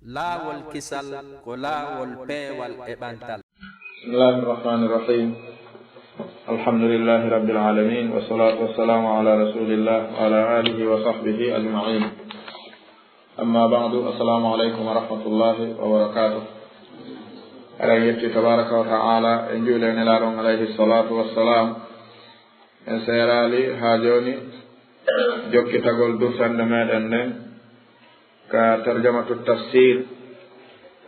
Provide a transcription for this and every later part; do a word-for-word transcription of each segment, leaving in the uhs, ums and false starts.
Laawol kisal ko laawol peewal e ɓantal. بسم الله الرحمن الرحيم. الحمد لله رب العالمين، والصلاة والسلام على رسول الله وعلى آله وصحبه أجمعين. أما بعد، السلام عليكم ورحمة الله وبركاته. Eɗen yetti tabaraka wa ta'ala, en juuli e Nelaaɗo on alayhi salatu wassalam. En seeraali haa jooni jokkitagol dursannde meɗen nden ka tarjamatu tafsir.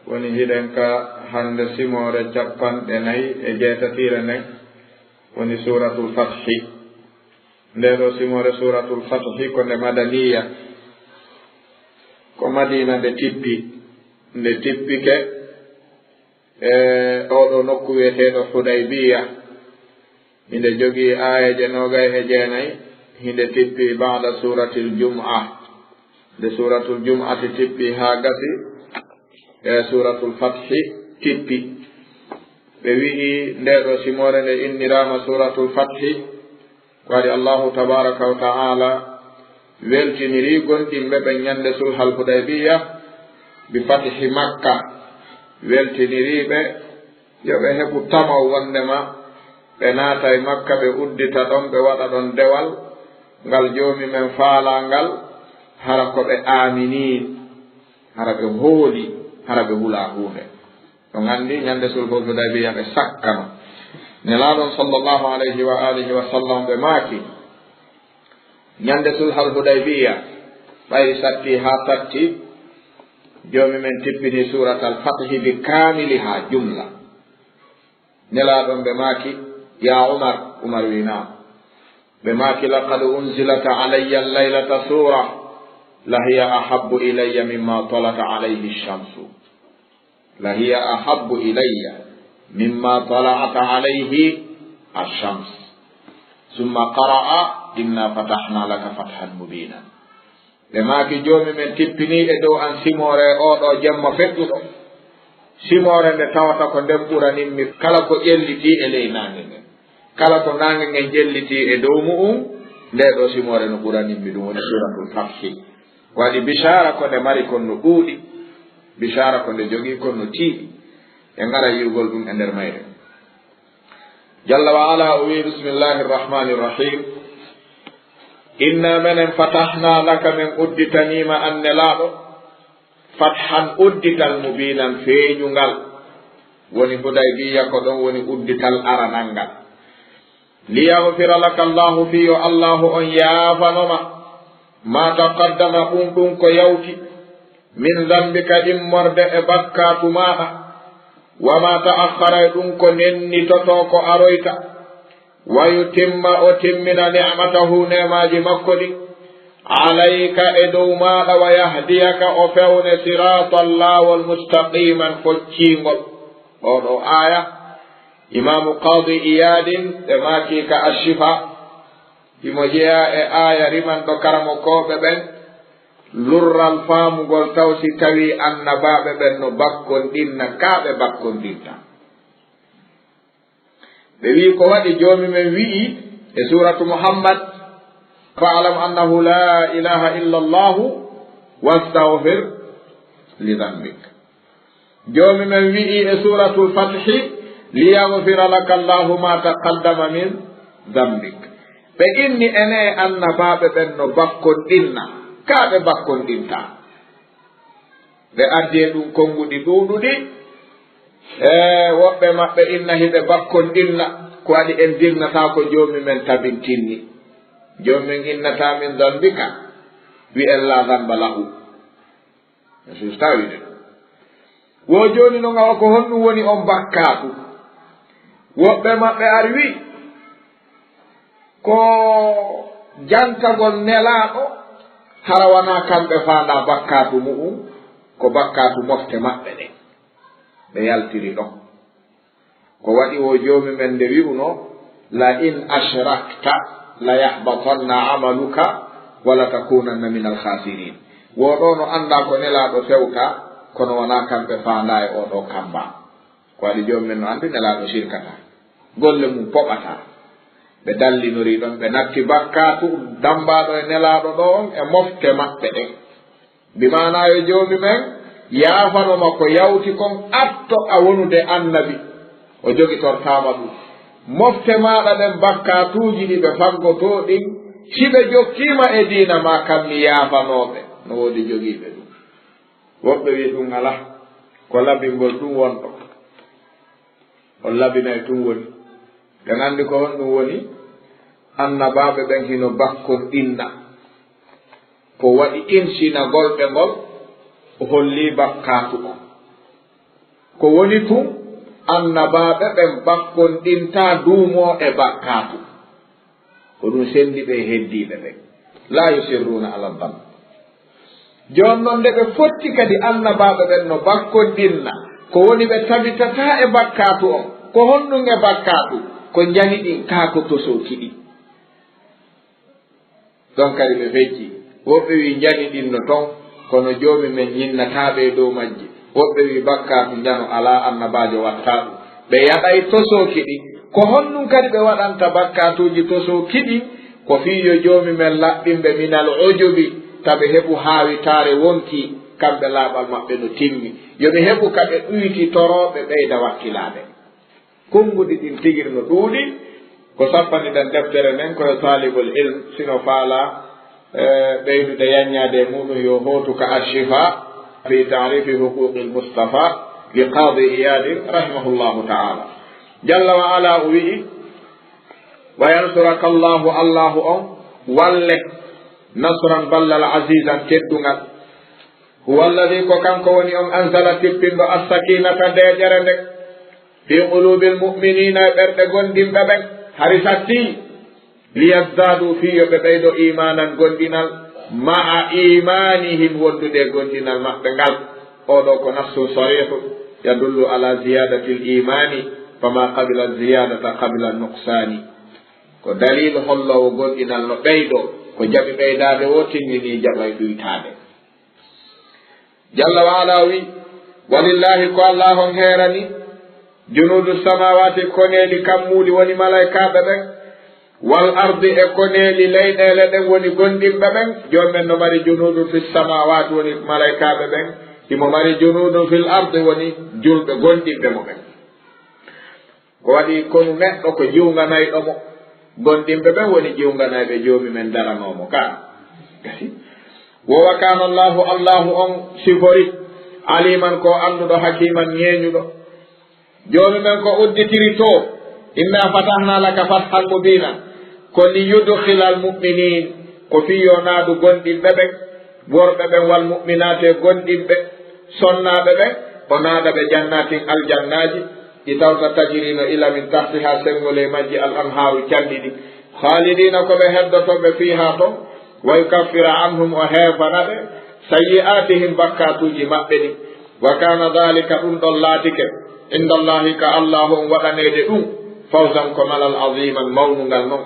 Woni hiɗen ka hannde simoore cappanɗe nayi e jeetatiire nden, woni Suuratul Fathi. Ndee ɗoo simoore Suuratul Fathi ko nde madaniya, ko Madiina nde tippi, nde tippike e oo ɗoo nokku wiyeteeɗo Hudaybiya. Hinde jogii aayeeje noogay e jeenay, hinde tippi ba'da Suuratil Jum'a. Nde Suuratul Jum'ati tippi haa gasi, e Suuratul Fathi tippi. Ɓe wi'i ndee ɗoo simoore nde inniraama Suuratul Fathi, ko waɗi Allahu tabaraka wa ta'ala weltinirii gomɗinɓe ɓen ñande sulhal Hudaybiya bi fathi Makka, weltinirii ɓe yo ɓe heɓu tama wonndema ɓe naatay Makka, ɓe uddita ɗon, ɓe waɗa ɗon dewal ngal Joomi men faalaa ngal, hara ko ɓe aaminii, hara ɓe hoolii, hara ɓe hulaa huunde. On anndi ñande sulhul Hudaybiya ɓe sakkano. Nelaaɗo on sallallahu alayhi wa alihi wa sallam ɓe maaki, ñande sulhal Hudaybiya, ɓayri satti haa satti, Joomi men tippini Suuratal Fathi bi kaamilihaa jumla. Nelaaɗo on ɓe maaki, yaa Umar, Umar wi'i naam. Ɓe maaki, لقد أنزلت علي الليلة سورة لهي أحب إلي مما طلعت عليه الشمس. لهي أحب إلي مما طلعت عليه الشمس. ثم قرأ، إنا فتحنا لك فتحا مبينا. Ɓe maaki, Joomi men tippinii e dow an simoore e oo ɗoo jemma feƴƴuɗo, simoore nde tawata ko nden ɓuraninmi kala ko ƴellitii e ley naange ngen. Kala ko naange ngen ƴellitii e dow mu'un, ndee ɗoo simoore no ɓuraninmi, ɗum woni Suuratul Fathi. Waɗi bisaara ko nde mari kon no ɗuuɗi, bisaara ko nde jogii kon no tiiɗi. En ara yi'ugol ɗum e nder mayre. Jalla wa ala o wi'i, bismillahi rrahmani rrahim, inna menen fatahna laka, men udditaniima an Nelaaɗo, fathan uddital, mubinan feeñungal, woni Hudaybiya ko ɗon woni uddital aranal ngal. Liyaghfira laka Allahu, fii yo Allahu on yaafanoma, ma taqaddama, ɗum ɗum ko yawti, min dhanbika, immorde e bakkaatu maaɗa, wa ma ta'akhkhara, e ɗum ko nennitotoo ko aroyta, wa yutimma, o timmina, ni'matahu, neemaaji makko ɗin, alayka, e dow maaɗa, wa yahdiyaka, o fewne, siraatan, laawol, mustaqiman, focciingol. Oo ɗoo aaya, Imaamu Qaadi Iyaadin, ɓe maaki ka Ashifa, himo jeyaa e aaya rimanɗo karamokooɓe ɓen lurral faamugol taw si tawii annabaaɓe ɓen no bakkonɗinna, ka ɓe bakkonɗinta. Ɓe wi'i, ko waɗi Joomi men wi'i e Suuratu Muhammad, fa'lam annahu laa ilaaha illa Allahu wastaghfir li dhanbik. Joomi men wi'i e Suuratul Fathi, liyaghfira laka Allahu ma taqaddama min dhanbik. Ɓe inni, enee, annabaaɓe ɓen no bakkonɗinna, ka ɓe bakkonɗinta. Ɓe addi e ɗum konnguɗi ɗuuɗuɗi. E woɓɓe maɓɓe inna hiɓe bakkonɗinna, ko waɗi en dirnataa ko Joomi men tabintinni. Joomi men innataa min dhanbika, wi'en laa dhanba lahu. Yesus tawi de. Wo jooni non, awa ko honɗum woni on bakkaatu? Woɓɓe maɓɓe ari wi, ko jantagol Nelaaɗo, hara wanaa kamɓe faandaa bakkaatu mu'un, ko bakkaatu mofte maɓɓe ɗen. Ɓe yaltiri ɗon. Ko waɗi wo Joomi men nde wi'uno, "La in ashrakta la yahbatanna amaluka wa la takunanna minal khasirin." Wo ɗoo no anndaa ko Nelaaɗo fewta, kono wanaa kamɓe faandaa e oo ɗoo kamba. Ko waɗi Joomi men no anndi Nelaaɗo sirkataa. Golle mum poɓataa. Ɓe dallinori ɗon, ɓe natti bakkaatu dambaaɗo e Nelaaɗo ɗoo on e mofte maɓɓe ɗen. Bi maanaa yo Joomi men Yaafanoma ko yawti kon, atto a wonude annabi, o jogitortaama ɗum. Mofte maaɗa ɗen bakkaatuuji ɗi ɓe faggotoo ɗin, si ɓe jokkiima e diina maa kan, mi yaafanooɓe. No woodi jogiiɓe ɗum. Woɓɓe wi'i ɗum alaa, ko labingol ɗum wonɗo. On labinay ɗum woni. Ɓen anndi ko honɗum woni? Annabaaɓe ɓen hino bakkonɗinna. Ko waɗi insinagol ɓe ngol, o holli bakkaatu on. Ko woni tun, annabaaɓe ɓen bakkonɗintaa duumoo e bakkaatu. Ko ɗum senndi ɓe e heddiiɓe ɓen. Laa yusirruuna ala dhanb. Jooni non, nde ɓe fotti kadi annabaaɓe ɓen no bakkonɗinna, ko woni ɓe tabitataa e bakkaatu on. Ko honɗum e bakkaatu? Ko njani ɗin kaa ko tosooki ɗin. Ɗon kadi ɓe fecci. Woɓɓe wi'i njani ɗin no ton, kono Joomi men ñinnataa ɓe e dow majji. Woɓɓe wi'i bakkaatu njano alaa, annabaajo wattaa ɗum. Ɓe yaɗay tosooki ɗin. Ko honɗum kadi ɓe waɗanta bakkaatuuji tosooki ɗin? Ko fii yo Joomi men laɓɓin ɓe minal ujubi, ta ɓe heɓu haawitaare wonkii, kamɓe laaɓal maɓɓe no timmi. Yo ɓe heɓu ka ɓe ɗuytitoroo, ɓe ɓeyda wakkilaade. Konguɗi ɗin tigi no ɗuuɗi. Ko sappani ɗen deftere nden ko yo taalibul ilm, sino faalaa, eh, ɓeydude yaññaade e muɗum, yo hootu ka Ash-Shifa fi Ta'rifi Huquqil Mustafa li Qadi Iyadin, rahimahullahu ta'ala. Jalla wa ala o wi'i, "Wa yansuraka Allahu, Allahu on walle, nasran ballal, azizan teddungal." "Huwa alladhi, ko kanko woni on, anzala tippinɗo, as-sakinata deeƴere nde, fi qulubil mu'minina, e ɓerɗe gomɗinɓe ɓen." Hari satti, "liyazdadu, fii yo ɓe ɓeydo, imanan, gomɗinal, ma'a imanihim, wondude e gomɗinal maɓɓe ngal." Oo ɗoo ko nassun sarihun, yadullu ala ziyadatil imani, fama qabila ziyadata qabila nuqsani. Ko daliilu holloowo gomɗinal no ɓeydo, ko jaɓi ɓeydaade woo, tinnini jaɓay ɗuytaade. Jalla wa ala wi, "Walillahi, ko Allah on heerani, junuudu samawati, koneeli kammuuli, woni malaykaaɓe ɓen, wal ardi, e koneeli leyɗeele ɗen, woni gomɗinɓe ɓen." Joomi men no mari junuudu fis samawati, woni malaykaaɓe ɓen, himo mari junuudu fil ardi, woni julɓe gomɗinɓe mo ɓen. Ko waɗi konu neɗɗo ko jiwnganayɗo mo, gomɗinɓe ɓen woni jiwnganayɓe Joomi men daranoo mo kan. Gasi. Wo wa kana Allahu, Allahu on sifori, aliman, ko annduɗo, hakiman, ñeeñuɗo. Joomi men ko udditiri to, "Inna fatahna laka fathan mubina." Ko li yudkhilal mu'minin, ko fii yo naadu gomɗinɓe ɓen, worɓe ɓen, wal mu'minati, e gomɗinɓe, sonnaaɓe ɓen, o naada ɓe jannatin, aljannaaji, ɗi tawata tajri no ila min tahtiha, senngo ley majji, al anhaaru, canɗi ɗin, khalidina, ko ɓe heddotooɓe, fiha ton, wa yukaffira anhum, o heefana ɓe, sayyi'atihim, bakkaatuuji maɓɓe ɗin. Wa kana dhalika, ɗum ɗon laatike, inda Allahi, ka Allahu on waɗaneede ɗum, fawzan, ko malal, aziman, mawnungal non.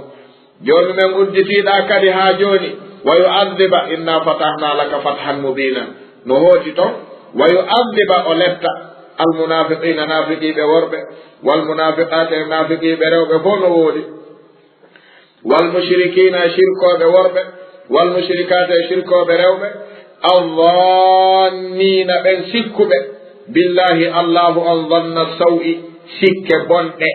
Joomi men udditiiɗaa kadi haa jooni, wa yu'adhiba, inna fatahna laka fathan mubina, no hooti ton, wa yu'adhiba, o letta, al munafiqina, naafiqiiɓe worɓe, wal munafiqati, e naafiqiiɓe rewɓe fof no woodi. Wal mushrikina, e shirkooɓe worɓe, wal mushrikati, e shirkooɓe rewɓe, adh-dhannina, ɓen sikkuɓe, billahi, Allahu on, dhanna sawi, sikke bonɗe,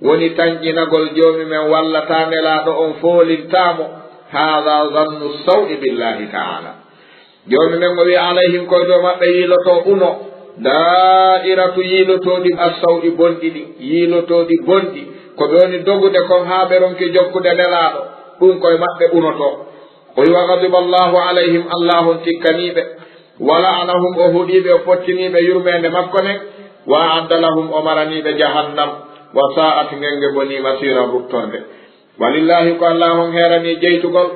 woni tanƴinagol Joomi men wallataa Nelaaɗo on, foolintaa mo, hadha dhannu sawi billahi ta'ala. Joomi men o wi'i, alayhim, ko e dow maɓɓe yiilotoo, uno, daa'iratu, yiilotooɗi, as-sawi, bonɗi ɗin, yiilotooɗi bonɗi, ko ɓe woni dogude kon haa ɓe ronki jokkude Nelaaɗo, ɗum ko e maɓɓe unotoo. O wi'i, wa ghadiba Allahu alayhim, Allahu on tikkanii ɓe, wa la'anahum, o huɗii ɓe, o fottini ɓe yurmeende makko nden, wa a'adda lahum, o maranii ɓe jahannam, wa sa'at, ngen nge bonii, masiira, ruttorde. Walillahi, ko Allah on heeranii jeytugol,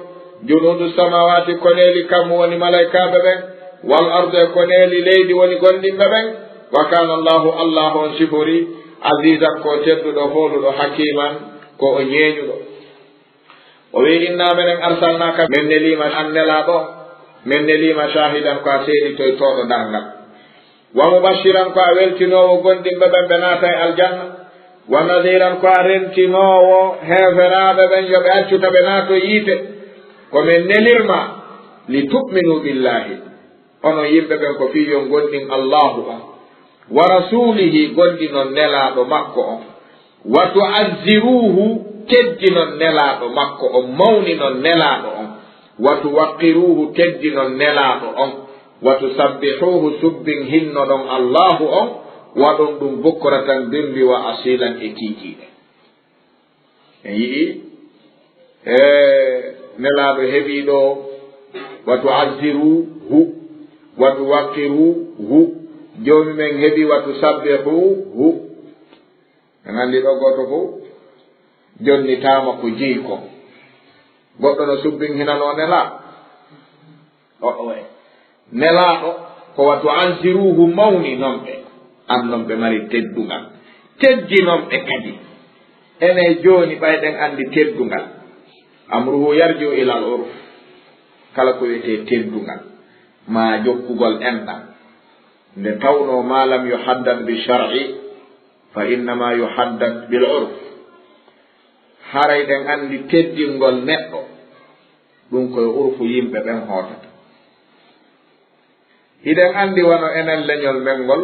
junuudu samaawaati, koneeli kammu woni malaykaaɓe ɓen, wal ardi, e koneeli leydi woni gomɗinɓe ɓen. Wa kaana Allahu, Allah on siforii, aziizan, ko o tedduɗo, fooluɗo, hakiiman, ko o ñeeñuɗo. O wi'i, innaa menen arsalnaaka, men neliima an nelaaɗo, men neliima shaahidan, ko a seeditoytooɗo darngal. Wa mubashiran, ko a weltinoowo gomɗinɓe ɓen ɓe naatay aljanna. Wa nadhiran, ko a rentinoowo heeferaaɓe ɓen yo ɓe accu ta ɓe naatoo yiite. Ko men nelirma, li tu'minu billahi, Onon yimɓe ɓen, ko fii yo on gomɗin Allaahu on, wa rasuulihi, gomɗinon Nelaaɗo makko on, wa tu'azziruuhu, teddinon Nelaaɗo makko on, mawninon Nelaaɗo on, wa tuwaqqiruuhu, teddinon Nelaaɗo on, wa tusabbihuuhu, subbinhinnoɗon Allaahu on, waɗon ɗum bukratan, birri, wa asiilan, e kiikiiɗe. En yi'i, e, Nelaaɗo heɓii ɗo, wa tu'azziruuhu, wa tuwaqqiruuhu, Joomi men heɓii, wa tusabbihuuhu. En anndi ɗo gooto fof jonnitaama ko jeyi kon. Goɗɗo no subbinhinanoo Nelaaɗo? O, o, e. Nelaaɗo ko wa tu'azziruuhu, mawninon ɓe, annon ɓe mari teddungal, teddinon ɓe kadi. Enen jooni, ɓay ɗen anndi teddungal, amruhu yarji'u ilal urf, kala ko wiyetee teddungal, maa jokkugol enɗan, nde tawnoo maa lam yuhaddad bi shar'i, fa innama yuhaddad bil urf. Haray ɗen anndi teddingol neɗɗo, ɗum koye urfu yimɓe ɓen hootata. Hiɗen anndi wano enen leñol men ngol,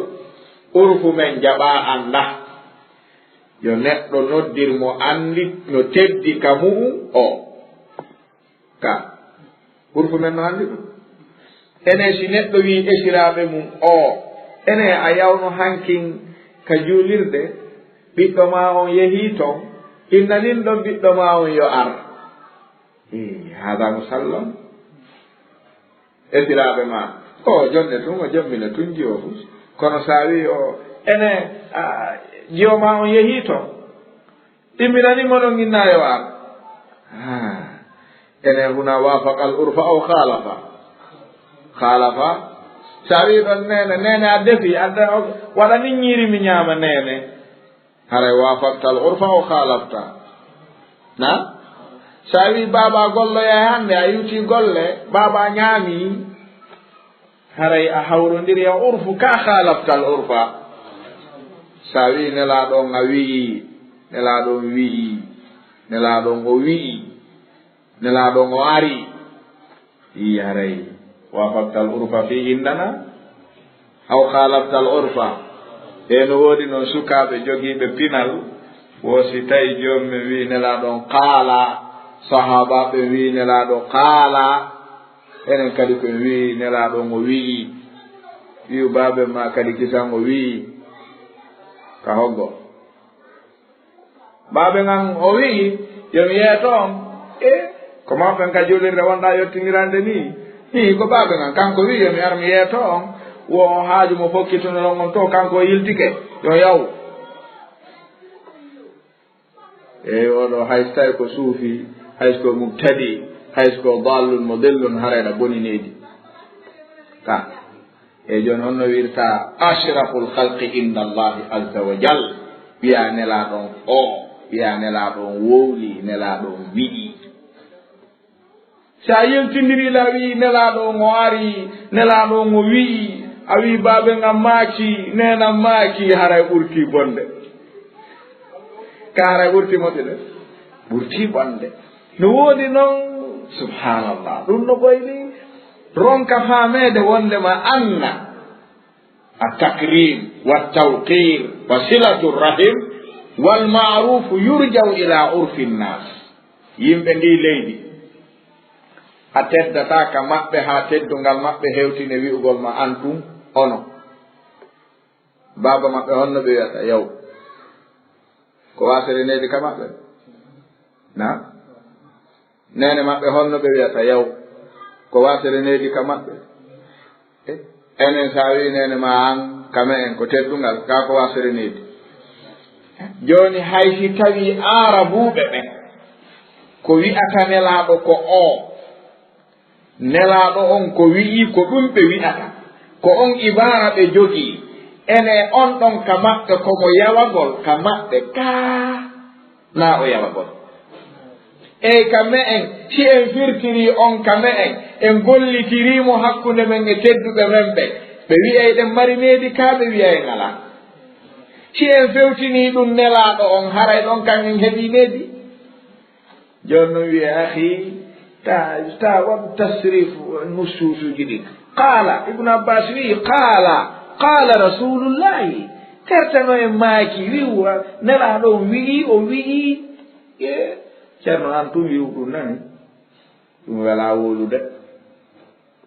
urfu men jaɓaa annda yo neɗɗo noddir mo anndi no teddi ka mu'un o. Ka urfu men no anndi ɗum. Enen si neɗɗo wi'i esiraaɓe mum o, enen a yawno hankin ka juulirde, ɓiɗɗo maa on yehii ton, innanin ɗon ɓiɗɗo maa on yo ar. Ii, hada musallam. Esiraaɓe maa, o jonne tun, o jommina tun jiwo fu. Kono sa wi o, ene, a, jiwo maa on yehii ton. Imminani mo ɗon inna yo ar. Ah, ene huna wafaqa al urfa aw khalafa. Khalafa. Sa wi ɗon, "Neene, neene, a defi, adda o, waɗa ni ñiiri mi ñaama, neene." Haray wafaqta al urfa aw khalafta. Na? Sa wi, "Baaba, golloya hannde, a iwti golle, baaba ñaami." Haray a hawrondiri e urfu, ka khalafta al urfa. Sa wi, "Nelaaɗo on a wi'i, Nelaaɗo on wi'i, Nelaaɗo on o wi'i, Nelaaɗo on o ari." Ii, haray wafaqta al urfa fi indana, aw khalafta al urfa. E no woodi non sukaaɓe jogiiɓe pinal, wo si tawi joomum en wi'i Nelaaɗo on qaala, sahaabaaɓe wi'i Nelaaɗo qaala, enen kadi ko en wi'i Nelaaɗo on o wi'i, wi'u baaben maa kadi kisan o wi'i, ka hoggo? Baabe ngan o wi'i, "Yo mi yeeto on." E, ko mawɓe ɓen ka juulirde wonɗaa yottinirande nii. Ii, ko baabe ngan, kanko wi'i, "Yo mi ar mi yeeto on." Wo haaju mo fokkitunoɗon on to, kanko o yiltike. Yo yaw. E, oɗo hay so tawi ko suufi, hay so ko mubtadi, hay so ko dallun mudillun, haray na boni needi. Ka. E jooni, honno wirta ashraful khalqi inda Allahi azza wa jal? Wi'a Nelaaɗo on o, wi'a Nelaaɗo on wowli, Nelaaɗo on wi'i. Si a yewtindiri la, wi'i Nelaaɗo on o ari, Nelaaɗo on o wi'i, a wi'i baabe ngan maaki, neena maaki, haray ɓurti bonde. Ka haray ɓurti moƴƴude? Ɓurti bonde. No woodi non, subhanallah, ɗum no ɓoyli. Ronka faameede wondema anna at-takrim wa tawqir wa silatu rahim wal ma'ruf yurja'u ila urfi nnas. Yimɓe ndi leydi, a teddataa ka maɓɓe haa teddungal maɓɓe hewtine wi'ugol ma antum ono. Baaba maɓɓe honno ɓe wi'ata yaw? Ko wasere needi ka maɓɓe? Na? Neene maɓɓe honno ɓe wi'ata yaw? Ko wasere needi ka maɓɓe? Eh? Enen sa wi'i neene ma an ka me'en ko teddungal, ka ko wasere needi. Jooni hay si tawi aarabuuɓe ɓen ko wi'ata Nelaaɗo ko o, Nelaaɗo on ko wi'i, ko ɗum ɓe wi'ata. Ko on ibaara ɓe jogii. Ene on ɗon ka maɓɓe ko mo yawagol ka maɓɓe kaa? Naa o yawagol. Ey ka me'en, si en firtirii on ka me'en, en gollitirii mo hakkunde men e tedduɓe men ɓe, ɓe wi'ay ɗen mari needi kaa ɓe wi'ay ŋalaa. Si en fewtinii ɗum Nelaaɗo on, haray ɗon kan en heɓii needi. Jooni non wi'e, akhi, ta, ta waɗu tasrif nusuusuuji ɗin. Qaala, Ibnu Abbas wi'i, qaala, qaala Rasulullahi. Tertano en maaki, wi'u, Nelaaɗo on wi'i, o wi'i. E, Ceerno, an tun wi'u ɗum nani. Ɗum welaa wowlude.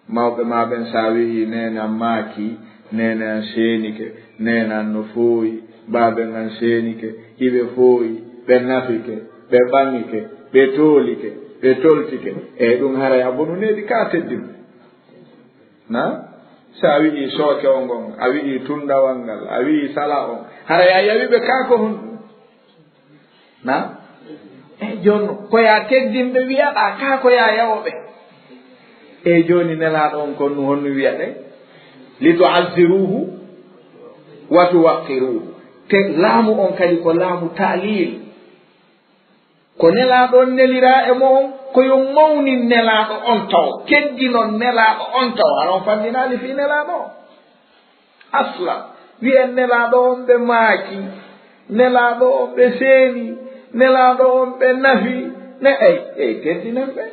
Mawɓe ma ɓen, sa wi'i, neene an maaki, neene an seenike, neene an no fooyi, baaben an seenike, hiɓe fooyi, ɓe nafike, ɓe ɓaŋike, ɓe toolike, ɓe toltike. E ɗum haray a bonu needi ka teddin. Na? Sa wi'i sooke on ngon, a wi'i tundawal ngal, a wi'i sala on, haray a yawi ɓe ka ko honɗum? Na? E jooni ko ya teddinɓe wi'aɗa ka ko ya yawoɓe. E jooni Nelaaɗo on kon no honno wi'aɗen? Li tu'azziruhu wa tuwaqqiruhu. Te laamu on kadi ko laamu ta'lil. Ko Nelaaɗo on neliraa e mo on, ko yo mawnin Nelaaɗo on taw, teddinon Nelaaɗo on taw. Hara on fanndinaali fii Nelaaɗo on. Asla, wi'en Nelaaɗo on ɓe maaki, Nelaaɗo on ɓe seeni, Nelaaɗo on ɓe nafi, ne ey, ey, teddinen ɓe.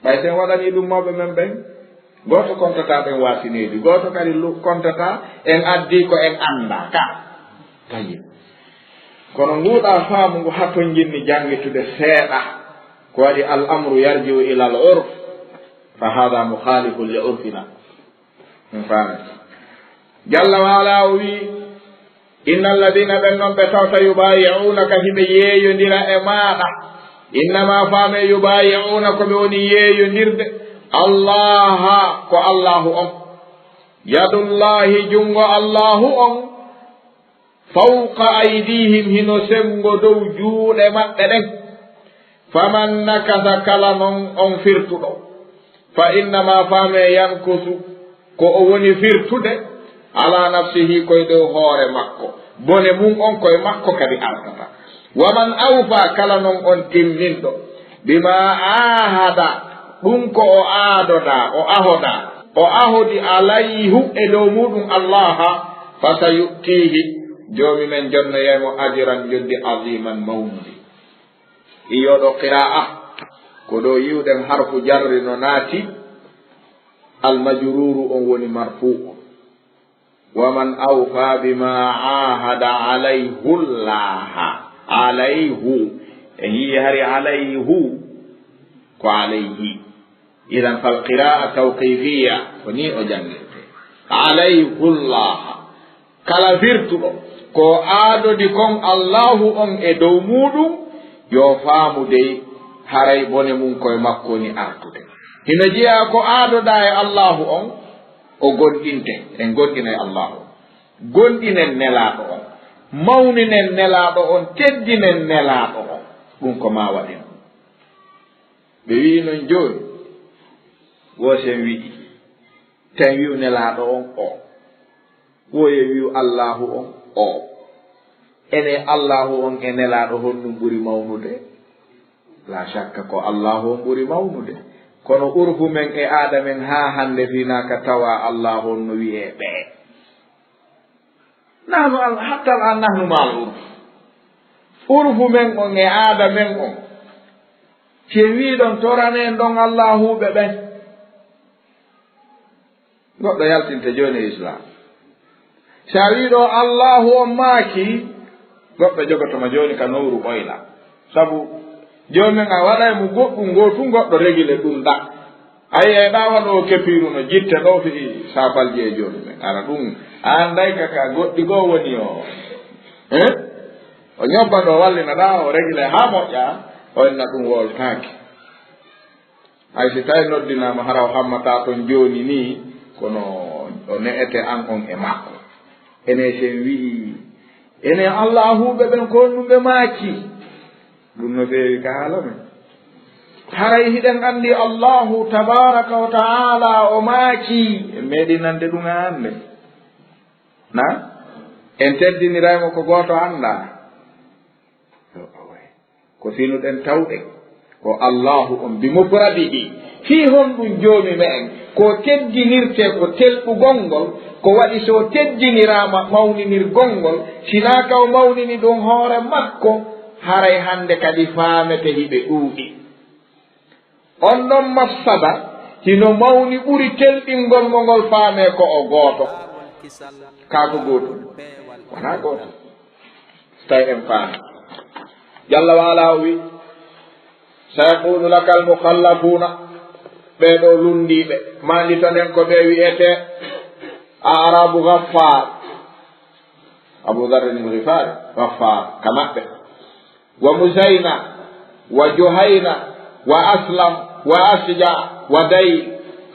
Ɓay sen waɗanii ɗum mawɓe men ɓen, gooto kontataa ɓen waasineedi, gooto kadi lu-, kontataa en addii ko en anndaa ka. Tayyib. Kono nguuɗaa faamu ngu hatonjinni janngitude seeɗa, ko waɗi al amru yarji'u ila al urf, fa hada mukhalifun li urfina. Min faami. Jalla wa ala o wi'i, inna alladina, ɓen non ɓe tawta, yubayi'unaka, hiɓe yeeyondira e maaɗa, innama faame, yubayi'una, ko ɓe woni yeeyondirde, Allaha, ko Allahu on. Yadullahi, junngo Allahu on, fawqa aydihim, hino senngo dow juuɗe maɓɓe ɗen. Faman nakasa, kala non on firtuɗo, fa innama, faame, yankusu, ko o woni firtude, ala nafsihi, koye dow hoore makko. Bone mun on koye makko kadi artata. Waman awfa, kala non on timminɗo, bima ahada, ɗum ko o aadoda, o ahoda, o ahodi alayhu, e dow muɗum Allaha, fa sayu'tihi, Joomi men jonnoyay mo ajran, njoɓdi, aziman, mawnundi. Iyo ɗo qira'a, ko ɗo yi'uɗen harfu jarri no naati, al majruru on woni marfu'u. Wa man awfa bima ahada alayhu Allaha. Alayhu. E hi'i hari alayhu. Ko alayhi. Idan fal qira'a tawqifiyya. Ko ni o janngirte. Alayhu Allaha. Kala firtuɗo ko aadodi kon Allaahu on e dow muuɗum, yo faamu dey haray bone mun koye makko woni artude. Hino jeyaa ko aadoɗaa e Allaahu on, o gomɗinte, en gomɗinay Allaahu on. Gomɗinen Nelaaɗo on, mawninen Nelaaɗo on, teddinen Nelaaɗo on. Ɗum ko maa waɗen ɗum. Ɓe wi'i non jooni, woo si en wi'i, tan wi'u Nelaaɗo on o, woo yo wi'u Allaahu on o. Ene Allaahu on e Nelaaɗo honɗum ɓuri mawnude? Laa shakka ko Allaahu on ɓuri mawnude. Kono urfu men e aada men haa hannde finaaka tawa Allaahu on no wi'ee ɓee. Nahnu al-, hatta al-an nahnu ma'al urf. Urfu men on e aada men on. Si en wii ɗon torane ɗon Allaahuuɓe ɓen. Goɗɗo yaltinte jooni e Islaam. Si a wii ɗo Allaahu on maaki, goɗɗo jogoto ma jooni ka nowru ɓoyla. Sabu jooni men a waɗay mo goɗɗum ngoo tun goɗɗo regile ɗum ɗa. A yi'ay ɗa waɗoowo kepiiru no jitte ɗo fii saafalji e jooni men. Ara ɗum, a annday ka, ka goɗɗi goo woni o. Eh? O ñobba ɗo wallina ɗa, o regile haa moƴƴa, o inna ɗum woltaaki. Hay si tawi noddinaama hara o hammataa ton jooni nii, kono o ne'ete an on e makko. Ene sen wi'i, ene Allaahuuɓe ɓen ko honɗum ɓe maaki? Ɗum no feewi ka haala men. Haray hiɗen anndi Allaahu tabaaraka wa ta'aala o maaki, en meeɗi nande ɗum e hannde. Na? En teddiniray mo ko gooto anndaa. Yo, awa. Ko finuɗen tawɗen ko Allaahu on bi mufradihi. Fii honɗum Joomi me'en ko teddinirtee ko telɓugol ngol? Ko waɗi si o teddiniraama mawninirgol ngol, sinaa ka o mawnini ɗum hoore makko, haray hannde kadi faamete hiɓe ɗuuɗi. On ɗon mafsada, Hino mawni ɓuri telɗingol mo ngol faamee ko o gooto. Kaa ko gootum? Wonaa gootum. Tawi en faami. Jalla wa ala o wi, "Sayaqulu laka al-mukhallafuuna", ɓee ɗoo lunndiiɓe, maanditanen ko ɓe wi'etee Aarabu Ghaffar, Abu Dharrin al-Ghifari, Ghaffar, ka maɓɓe. Wa Muzayna, wa Juhayna, wa Aslam, wa Asja, wa Dayl.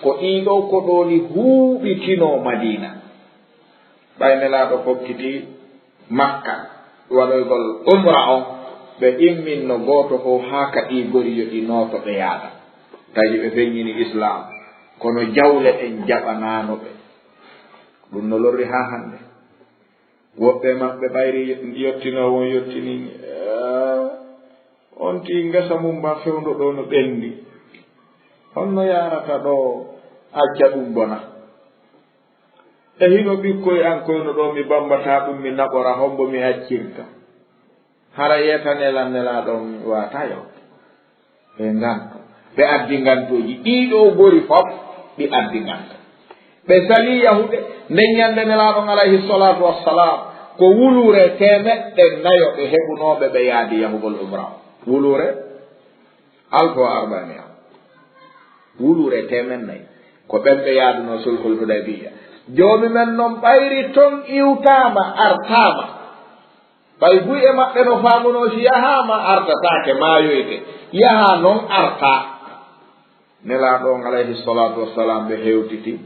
Ko ɗii ɗoo ko ɗooni huuɓitinoo Madiina. Ɓay Nelaaɗo fokkiti Makka, waɗoygol umra on, ɓe imminno gooto fow haa ka ɗii gori yo ɗi nooto ɓe yaada. Taji ɓe feññini Islaam, kono jawle ɗen jaɓanaano ɓe. Ɗum no lorri haa hannde. Woɓɓe maɓɓe ɓayri yottinoo won yottini, "Eh, on tii ngesa mum mba fewndo ɗoo no ɓenndi. Honno yaarata ɗoo acca ɗum bona? E hino ɓikkoy an koy no ɗoo mi bambataa ɗum mi naɓora, hombo mi accirta? Hara yeetane lan Nelaaɗo on mi waata yo." Ɓe nganto. Ɓe addi ngantooji. Ɗii ɗoo gori fof, ɗi addi nganto. Ɓe salii yahude. Nden ñande Nelaaɗo on alayhi salaatu wassalaam, ko wuluure teemeɗɗe nayo ɓe heɓunooɓe ɓe yaadi yahugol umra. Wuluure alfu wa arbamia. Wuluure teemen nayi. Ko ɓen ɓe yaadunoo sulhul Hudaybiya. Joomi men non ɓayri ton iwtaama, artaama. Ɓay buy e maɓɓe no faamunoo si yahaama artataake, maayoyte. Yahaa non artaa. Nelaaɗo on alayhi salaatu wassalaam ɓe hewtiti,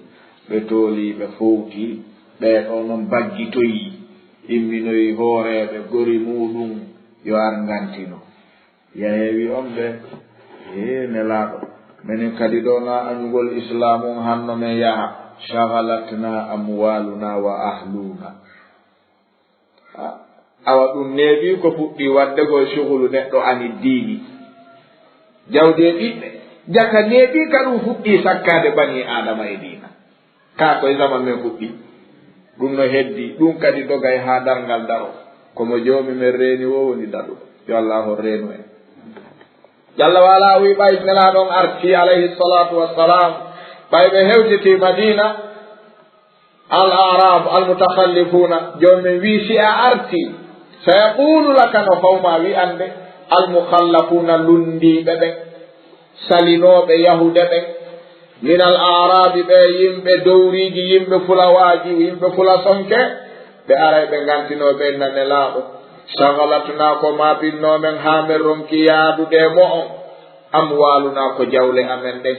ɓe toolii, ɓe fowtii, ɓee ɗoo non baggitoyii, imminoyi hooreeɓe gori muuɗum yo ar ngantino. Yahee wi on ɓe, "Ee Nelaaɗo, menen kadi ɗoo na añugol Islaam on hanno men yaha, shagalatna amwaluna wa ahluna." Awa ɗum neeɓii ko fuɗɗii waɗde ko e suhulu neɗɗo ani diini. Jawdi e ɓiɓɓe. Jaka neeɓii ka ɗum fuɗɗii sakkaade banii Aadama e diina. Kaa ko e zaman men fuɗɗii. Ɗum no heddii. Ɗum kadi dogay haa darngal daro. Ko mo Joomi men reeni woo woni daɗuɗo. Yo Allaahu reenu en. Jalla wa ala o wi ɓay Nelaaɗo on artii alayhi salaatu wassalaam. Ɓay ɓe hewtitii Madiina, Al-Aarabu al-mutakhallifuuna, Joomi men wii, si a artii, sayaqulu laka, no fawma wi'ande, al-mukhallafuuna, lunndiiɓe ɓen, salinooɓe yahude ɓen, min al-aarabi, ɓe yimɓe dowriiji, yimɓe fulawaaji, yimɓe fulasonke, ɓe aray ɓe ngantinoo ɓe inna Nelaaɗo, shagalatnaa, ko maapinnoo men haa men ronki yaadude e mo'on, amwaalunaa, ko jawle amen ɗen,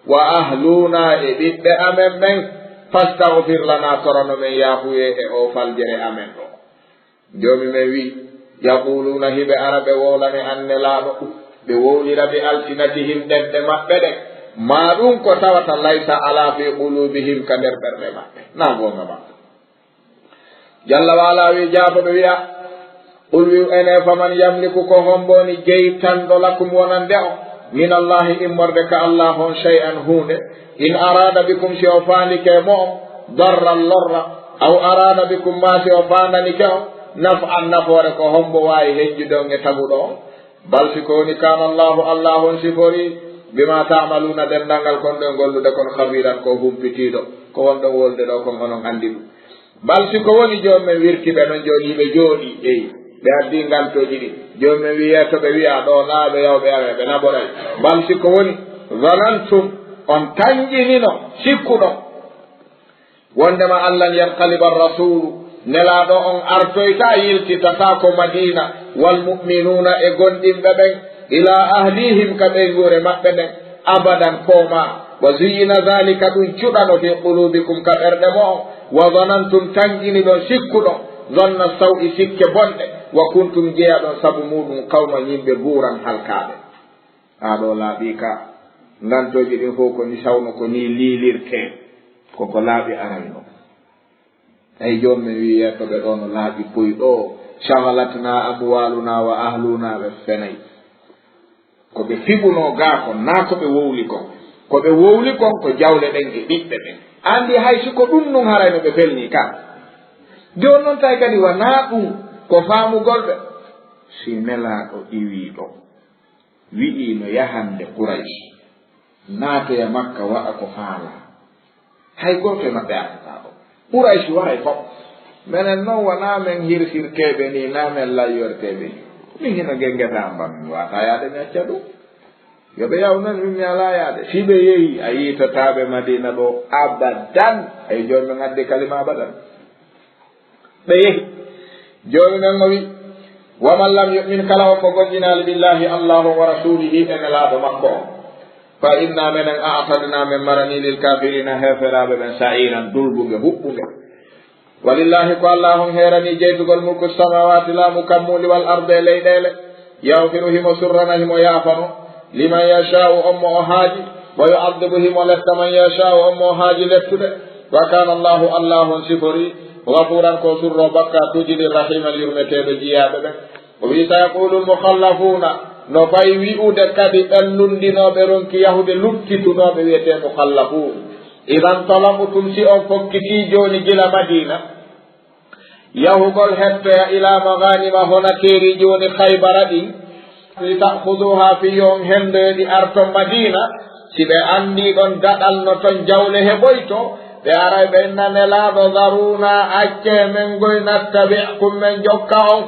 wa ahlunaa, e ɓiɓɓe amen ɓen, fastaghfir lanaa, torano men yaafuyee e oo faljere amen ɗoo. Joomi men wi'i, yaquluuna, hiɓe ara ɓe wowlane an Nelaaɗo, ɓe wowlira bi alsinatihim ɗemɗe maɓɓe ɗen, maa ɗum ko tawata laysa alaa fii quluubihim ka nder ɓerɗe maɓɓe. Naa goonga maɓɓe. Jalla wa ala wi, jaafo ɓe wi'a, qul wi'u ene, faman yamliku, ko hombo woni jeytanɗo, lakum, wonande on, min Allahi, immorde ka Allah on, shay'an, huunde, in araada bikum, si o faandike mo on, darran, lorra, aw araada bikum, maa si o faandanike on, naf'an, nafoore, ko hombo waawi henjude on e taguɗo on? Bal si ko woni, kaana Allahu, Allah on siforii, bima ta'maluuna, denndangal kon ɗon gollude kon, khabiiran, ko humpitiiɗo, ko wonɗon wolde ɗo kon onon anndi ɗum. Bal si ko woni, Joomi men wirti ɓe non, jooɗii ɓe jooɗii, eyi, ɓe addi ngantooji ɗi. Joomi men wi'ee to ɓe wi'a ɗo naa ɓe yaw ɓe yawe ɓe naɓoray. Bal si ko woni, zanantum, on tanƴinino, sikkuɗon, wondema an lan yanqaliba rasuulu, Nelaaɗo on artoyta, yiltitataa ko Madiina, wal mu'minuuna, e gomɗinɓe ɓen, ilaa ahlihim, ka ɓeynguure maɓɓe nden, abadan, koomaa. Wa zuyyina zaalika, ɗum cuɗano, fii quluubikum, ka ɓerɗe mo'on, wa zanantum, tanƴiniɗon, sikkuɗon, zanna saw'i, sikke bonɗe, wa kuntum, jeyaɗon sabu muuɗum, qawman, yimɓe buuran, halkaaɓe. Haa ɗoo laaɓii ka, ngantooji ɗin fow ko ni sawno ko ni liilirtee, ko ko laaɓi arayno. Tawi Joomi men wi'i yettooɓe ɗoo no laaɓi poy ɗoo, shagalatnaa amwaalunaa wa ahluunaa, ɓe fenay. Ko ɓe fiɓunoo gaa kon, naa ko ɓe wowli kon. Ko ɓe wowli kon ko jawle ɗen e ɓiɓɓe ɓen. Anndi hay si ko ɗum nun haray no ɓe felnii ka. Jooni non tawi kadi wanaa ɗum ko faamugol ɓe. Si Nelaaɗo iwii ɗoo, wi'ii no yahande Quraysh. Naatoya Makka waɗa ko faalaa. Hay gooto e maɓɓe artataa ɗo. Quraysh waray fof. Menen noon wonaa men hirsirteeɓe nii, naa men layyorteeɓe nii. Min hino nge ngesa am, min waawataa yaade mi acca ɗum. Yo ɓe yaw noon, min mi alaa yaade. Si ɓe yehi, a yiitataa ɓe Madiina ɗo abadan. Ay jooni men addi kalima abadan. Ɓe yehi. Joomi men o wi, "Wa man lam yu'min," kala on mo gomɗinaali, "billahi, Allahu wa rasulihi, e Nelaaɗo makko on, fa inna menen, a'tadna, men marani, lil kafirina, heeferaaɓe ɓen, sa'iran, dulbunge, huɓɓunge." Walillahi, ko Allah on heerani jeytugol mulku samawati, laamu kammuuli, wal arde, e leyɗeele. Yaghfiru, himo surrana, himo yaafano, liman yasha'u, on mo o haaji, wa yu'adhibu, himo lesta, man yasha'u, on mo o haaji lettude. Wa kana Allahu, Allah on sifori, ghafuran, ko surro bakkaatuuji ɗin, rahiman, yurmeteeɗo jiyaaɓe ɓen. O wi, "Sayaqulu al-mukhallafuuna," no fay wi'ude kadi ɓen lunndinooɓe ronki yahude, luttitunooɓe wi'etee mukhallafuun, "idan talaqtum, si on fokkitii jooni gila Madiina, yahugol hettoya ila maghanima, honateeriiji woni Khaybara ɗin, li ta'khuduha, fii yo on henndoyo ɗi arton Madiina, si ɓe anndii ɗon gaɗal no ton jawle heɓoyto, ɓe aray ɓe inna Nelaaɗo, dharuna, accee men ngoy, nattabi'kum, men jokka on."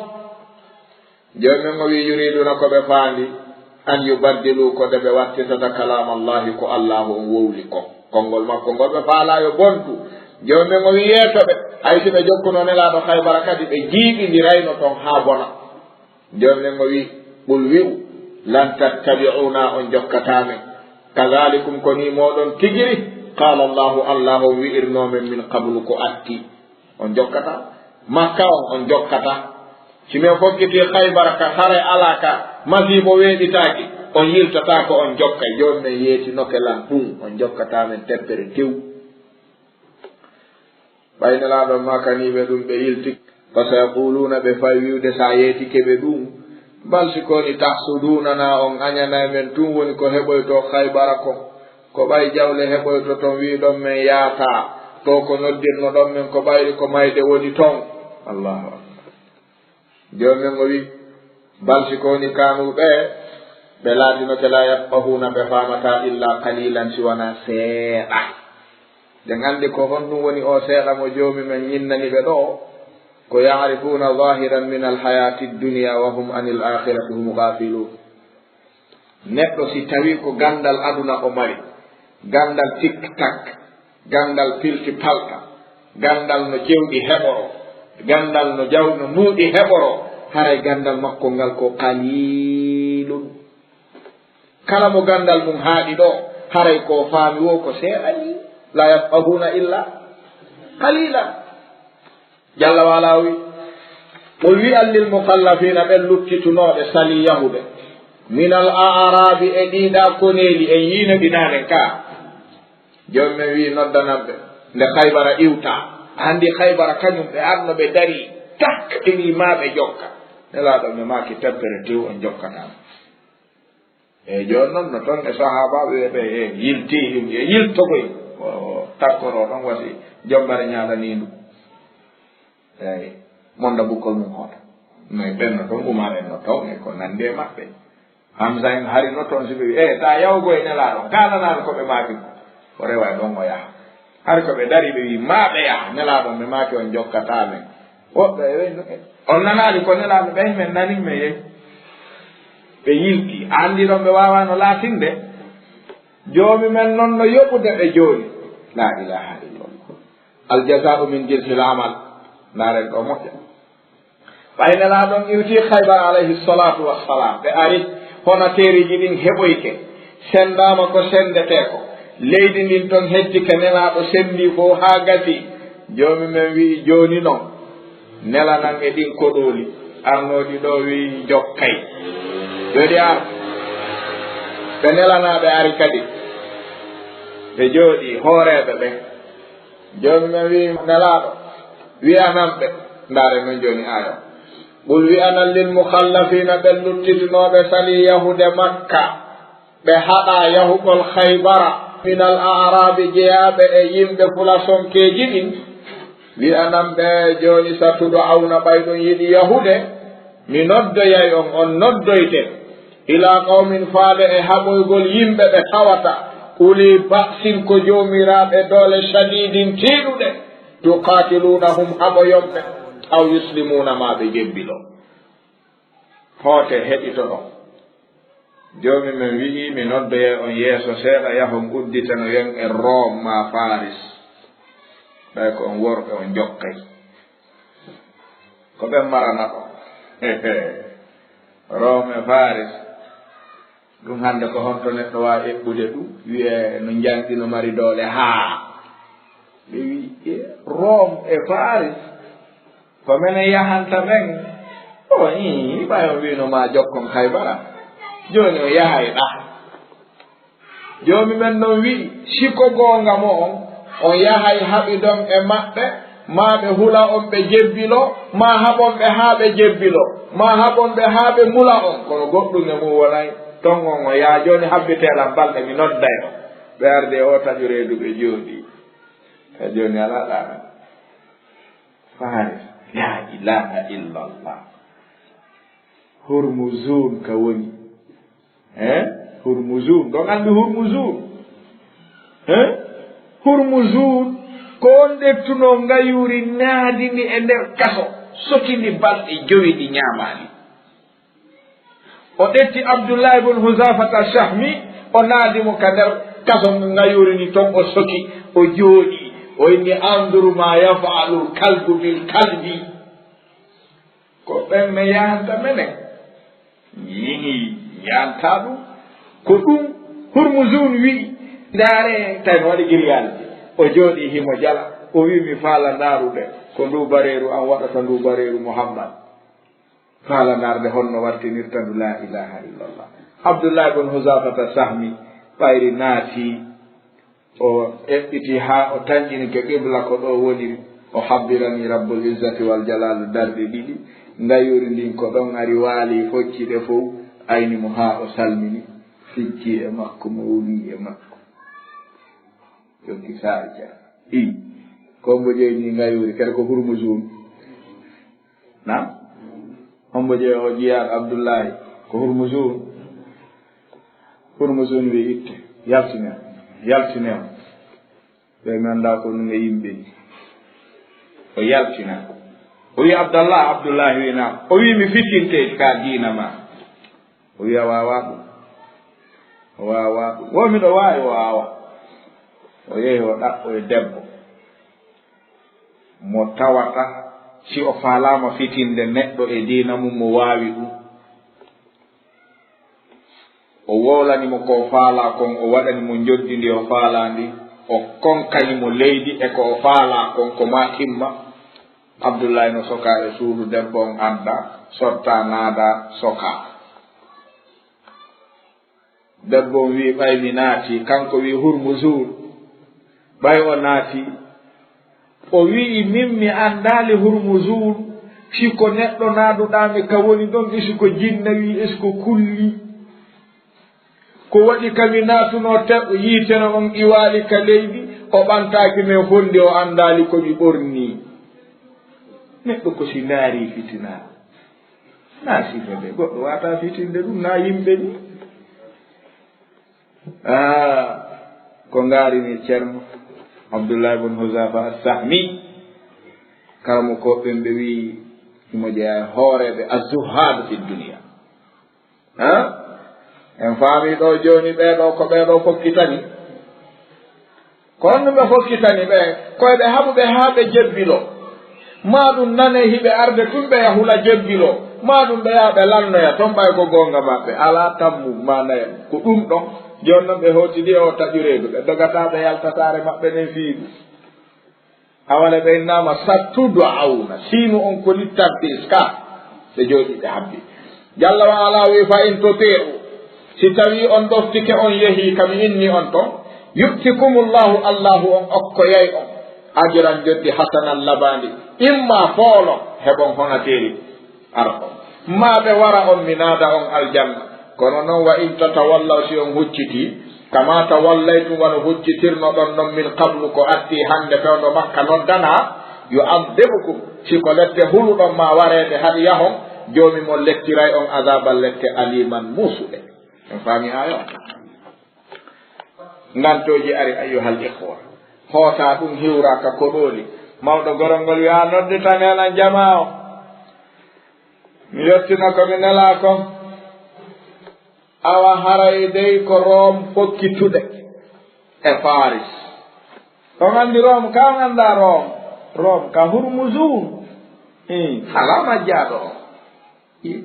Jooni men o wi, yuriduuna, ko ɓe faandi, an yubaddilu, ko de ɓe wattitata kalaama Allahi, ko Allaahu on wowli ko. Konngol makko ngol ɓe faalaa yo bontu. Jooni men o wi, yeeto ɓe, hay si ɓe jokkuno Nelaaɗo Khaybara kadi, ɓe jiiɓindirayno ton haa bona. Jooni men o wi, qul, wi'u, lan tattabi'una, on jokkataa men. Kadhalikum, ko nii mooɗon tigiri, qala Allahu, Allaahu on wi'irnoo men min qablu, ko atti. On jokkataa. Makka on, on jokkataa. Si men fokkitii Khaybara ka, haray alaa ka, masiibo weeɓitaaki, on yiltataa ko on jokkay. Jooni men yeetinoke lan ɗum, on jokkataa men teppere tew. Ɓay Nelaaɗo maakanii ɓe ɗum, ɓe yilti. Fa sayaquluuna, ɓe fay wi'ude, si a yeetike ɓe ɗum, bal si ko woni tahsuduunana, on añanay men, tun woni ko heɓoytoo Khaybara kon. Ko ɓay jawle heɓoyto ton, wi'uɗon men yaataa, to ko noddirnoɗon men, ko ɓayri ko mayde woni ton. Allahu akbar. Jooni men o wi, bal si ko woni kaanu ɓe, ɓe laatinoke la yafqahuuna, ɓe faamataa illa qalilan, si wanaa seeɗa. Ɗen anndi ko honɗum woni oo seeɗa mo Joomi men ñinnani ɓe ɗoo, ko ya'rifuuna zahiran min alhayaati dunya wa hum anil aakhirati hum gaafiluun. Neɗɗo si tawii ko ganndal aduna o mari, ganndal tik-tak, ganndal pilti-palta, ganndal no jewɗi heɓoroo, ganndal no jaw-, no muuɗi heɓoroo, haray ganndal makko ngal ko qaliilun. Kala mo ganndal mum haaɗi ɗoo, haray ko faami woo ko seeɗa nii. La yafqahuuna illa qaliila. Jalla wa ala o wi, qul, wi'an lil mukhallafiina, ɓen luttitunooɓe salii yahude, minal a'raabi, e ɗii ɗaa koneeli, en yiino ɗi naane ka. Jooni men wi noddanan ɓe, nde Khaybara iwtaa. Anndi Khaybara kañum ɓe arno ɓe darii, tak, ɓe wi maa ɓe jokka. Nelaaɗo ɓe maaki tampere tew on jokkataa. Eey, jooni noon no toon e sahaabaaɓe ɓe, ɓe e yiltii ɗum, e yiltogoy. O takkoroo ɗon wasi jombare ñaalanindu. Eey, monda bukkol mum hoota. No e ɓen no toon, Umar en no toon, e ko nanndi e maɓɓe. Hamza en hari no toon, si ɓe wi, "Eey, taa yahugo e Nelaaɗo, kaalanaa ɓe ko ɓe maaki ko." O rewa e ɗon o yaha. Hari ko ɓe dari, ɓe wi, "Maa ɓe yaha." Nelaaɗo, ɓe maaki, "On jokkataa men." Woɓɓe e ɓen, on nanaali ko Nelaaɗo ɓen, men nani, men yehi. Ɓe yilti. A anndi ɗon ɓe waawaano laatinde? Joomi men noon no yoɓude ɓe jooni. La ilaha illallah. Al jazaa'u min jinsil amal. Ndaaren ɗo moƴƴa. Ɓay Nelaaɗo on iwtii Khaybar alayhi salatu wassalam, ɓe ari, honateeriiji ɗin heɓoyke, senndaama ko senndetee ko. Leydi ndin ton heddike, Nelaaɗo senndii fof haa gasii. Joomi men wi'i, "Jooni non, nelanan e ɗin koɗooli arnooɗi ɗo," wi'i, "Jokkay." Jooɗi ar, ɓe nelanaa, ɓe ari kadi. Ɓe jooɗii, hooreeɓe ɓen. Joomi men wi'i, "Nelaaɗo, wi'anan ɓe." Ndaare men jooni aayo. "Qul," wi'anan, "lil mukhallafiina," ɓen luttitunooɓe salii yahude Makka, ɓe haɗaa yahugol Khaybara, "minal a'raabi," jeyaaɓe e yimɓe fulasonkeeji ɗin, wi'anan ɓe jooni, "Satud'awna," ɓay ɗum yiɗi yahude, mi noddoyay on, on noddoyte, "ilaa qawmin," faade e haɓoygol yimɓe ɓe tawata Uli ba'sin, ko joomiraaɓe doole, shadiidin, tiiɗuɗe, tuqaatiluunahum, haɓoyon ɓe, aw yuslimuuna, maa ɓe jebbilo. Hoote, heɗitoɗon. Joomi men wi'i, mi noddoyay on yeeso seeɗa, yahon udditanoyon en Room maa Faris. Ɓay ko on worɓe, on jokkay. Ko ɓen marana ɗon. Room e Faris. Ɗum hannde ko honto neɗɗo waawi eɓɓude ɗum? Wi'e no njanɗi, no mari doole haa. Ɓe wi'i, e, Room e Faris. Ko menen yahanta ɓen. O, ii, ɓay on wi'no ma jokkon Kaybara. Jooni on yahay ɗa. Joomi men non wi'i, si ko goonga mo'on, on yahay haɓidon e maɓɓe, maa ɓe hula on ɓe jebbilo, maa haɓon ɓe haa ɓe jebbilo, maa haɓon ɓe haa ɓe mula on. Kono goɗɗum e mum wonay. Ton on, o yaa jooni habbitee lan balɗe, mi nodday on. Ɓe ardi e oo taƴu reedu ɓe jooɗii. Ka jooni alaa ɗaana. Faris. La ilaha illallah. Hurmuzun ka woni. Hein? Hurmuzun. Ɗon anndi Hurmuzun? Hein? Hurmuzun ko on ƴettuno ngayuuri, naadi ndi e nder kaso, sokindi balɗe jowi ɗi ñaamaali. O ƴetti Abdullahi bun Huzafata Shahmi, o naadi mo ka nder kaso ngayuuri ndi, ton o soki, o jooɗii. O inni, "Anzur ma yaf'alul kalbu bil kalbi." Ko ɓen mi yahanta menen. Yihi, yanta ɗum. Ko ɗum Hurmuzun wi'i. Ndaare, tawi no waɗi giriyaalji. O jooɗii himo jala. O wi'i, "Mi faala ndaarude ko ndu bareeru an waɗata ndu bareeru Muhammad." Faala ndaarde honno wartinirta ndu la ilaha illallah. Abdullah ibn Huzafata Sahmi ɓayri naati. O eɓɓiti haa o tanƴini ka qibla ko ɗo woniri. O habbirani Rabbul Izzati wal Jalal darɗe ɗiɗi. Ngayuuri ndin ko ɗon ari waali, focci ɗe fow, ayni mo haa o salmini. Fijji e makko, mo wuli e makko. Jokki saari ca. I. Ko mbo jeyni ngayuuri, kadi ko Hurmuzun. Naam? Hombo jeeya o jiyaaɗo Abdullahi? Ko Hurmuzun. Hurmuzun wi, "Itte, yaltine, yaltine on. Ɓe mi anndaa ko ɗum e yimɓe ni." O yaltina. O wi, "Abdallah?" Abdullahi wi, "Naam." O wi, "Mi fitinte ka diina ma." O wi, "A waawaa ɗum. O waawaa ɗum." Wo miɗo waawi, o waawa. O yehi, o ɗaɓɓo e debbo mo tawata si o faalaama fitinde neɗɗo e diina mum, mo waawi ɗum. O wowlani mo ko o faalaa kon, o waɗani mo njoɓdi ndi o faalaa ndi, o konkani mo leydi e ko o faalaa kon, ko maa timma. Abdullahi no sokaa e suudu debbo on, adda, sotta, naada, sokaa. Debbo on wi'i, "Ɓay mi naati," kanko wi'i, "Hurmuzun." Ɓay o naati, o wi'i, "Min mi anndaali Hurmuzun, si ko neɗɗo naaduɗaa mi ka woni ɗon, isi ko jinna wi'i, isi ko kulli. Ko waɗi ka mi naatunoo te-, yiitere on iwaali ka leydi, o ɓantaaki men fondi, o anndaali ko mi ɓornii." Neɗɗo ko si ndaari fitina. Na sifa ɓe, goɗɗo waata fitinde ɗum, na yimɓe ni. Ah, ko ngaari ni Ceerno Abdullah ibn Huzafa As-Sahmi, kala mo ko ɓen ɓe wi'i himo jeyaa e hooreeɓe az-zuhhadu fi dunya. Ha? En faami ɗo jooni ɓee ɗo ko ɓee ɗo fokkitani. Ko honno ɓe fokkitani ɓe? Ko e ɓe haɓu ɓe haa ɓe jebbilo. Maa ɗum nane hiɓe arde tun ɓe yahula jebbilo. Maa ɗum ɓe yaha ɓe lannoya ton ɓay ko goonga maɓɓe. Alaa tammu maanaya ɗum. Ko ɗum ɗon. Jooni non ɓe hootidi e o taƴureedu. Ɓe dogataa ɓe yalta saare maɓɓe nden fii ɗum. Awale ɓe innaama satud'awna. Siinu on ko littanti iska. Ɓe jooɗi ɓe habbi. Jalla wa ala wi, "Fa in tuti'u." Si tawi on ɗoftike on yehi ka mi inni on ton, "Yu'tikumullahu," Allahu on okkoyay on, "ajran," joddi, "hasanan," labaandi. Imma foolo, heɓon honateeri. Ara on. Maa ɓe wara on, mi naada on aljanna. Kono non, "Wa in tatawallaw," si on hucciti, "kama tawallaytum," wano huccitirnoɗon non, "min qablu," ko atti hande fewndo Makka noddanaa, "yu'adhibkum," si ko lette huluɗon ma wareede haɗi yahon, Joomi mon lettiray on adaaban lette aliman muusuɗe. En faami aaya on? Ngantooji ari, ayyuhal ikhwa. Hoota ɗum hiwra ka koɗooli. Mawɗo gorol ngol wi'a, "Nodditan en an jamaa o. Mi yottina ko mi nelaa kon." Awa haray dey ko Room fokkitude e Faris. On anndi Room ka, on anndaa Room? Room ka Hurmuzun. Ii, alaa majjaaɗo on. Ii.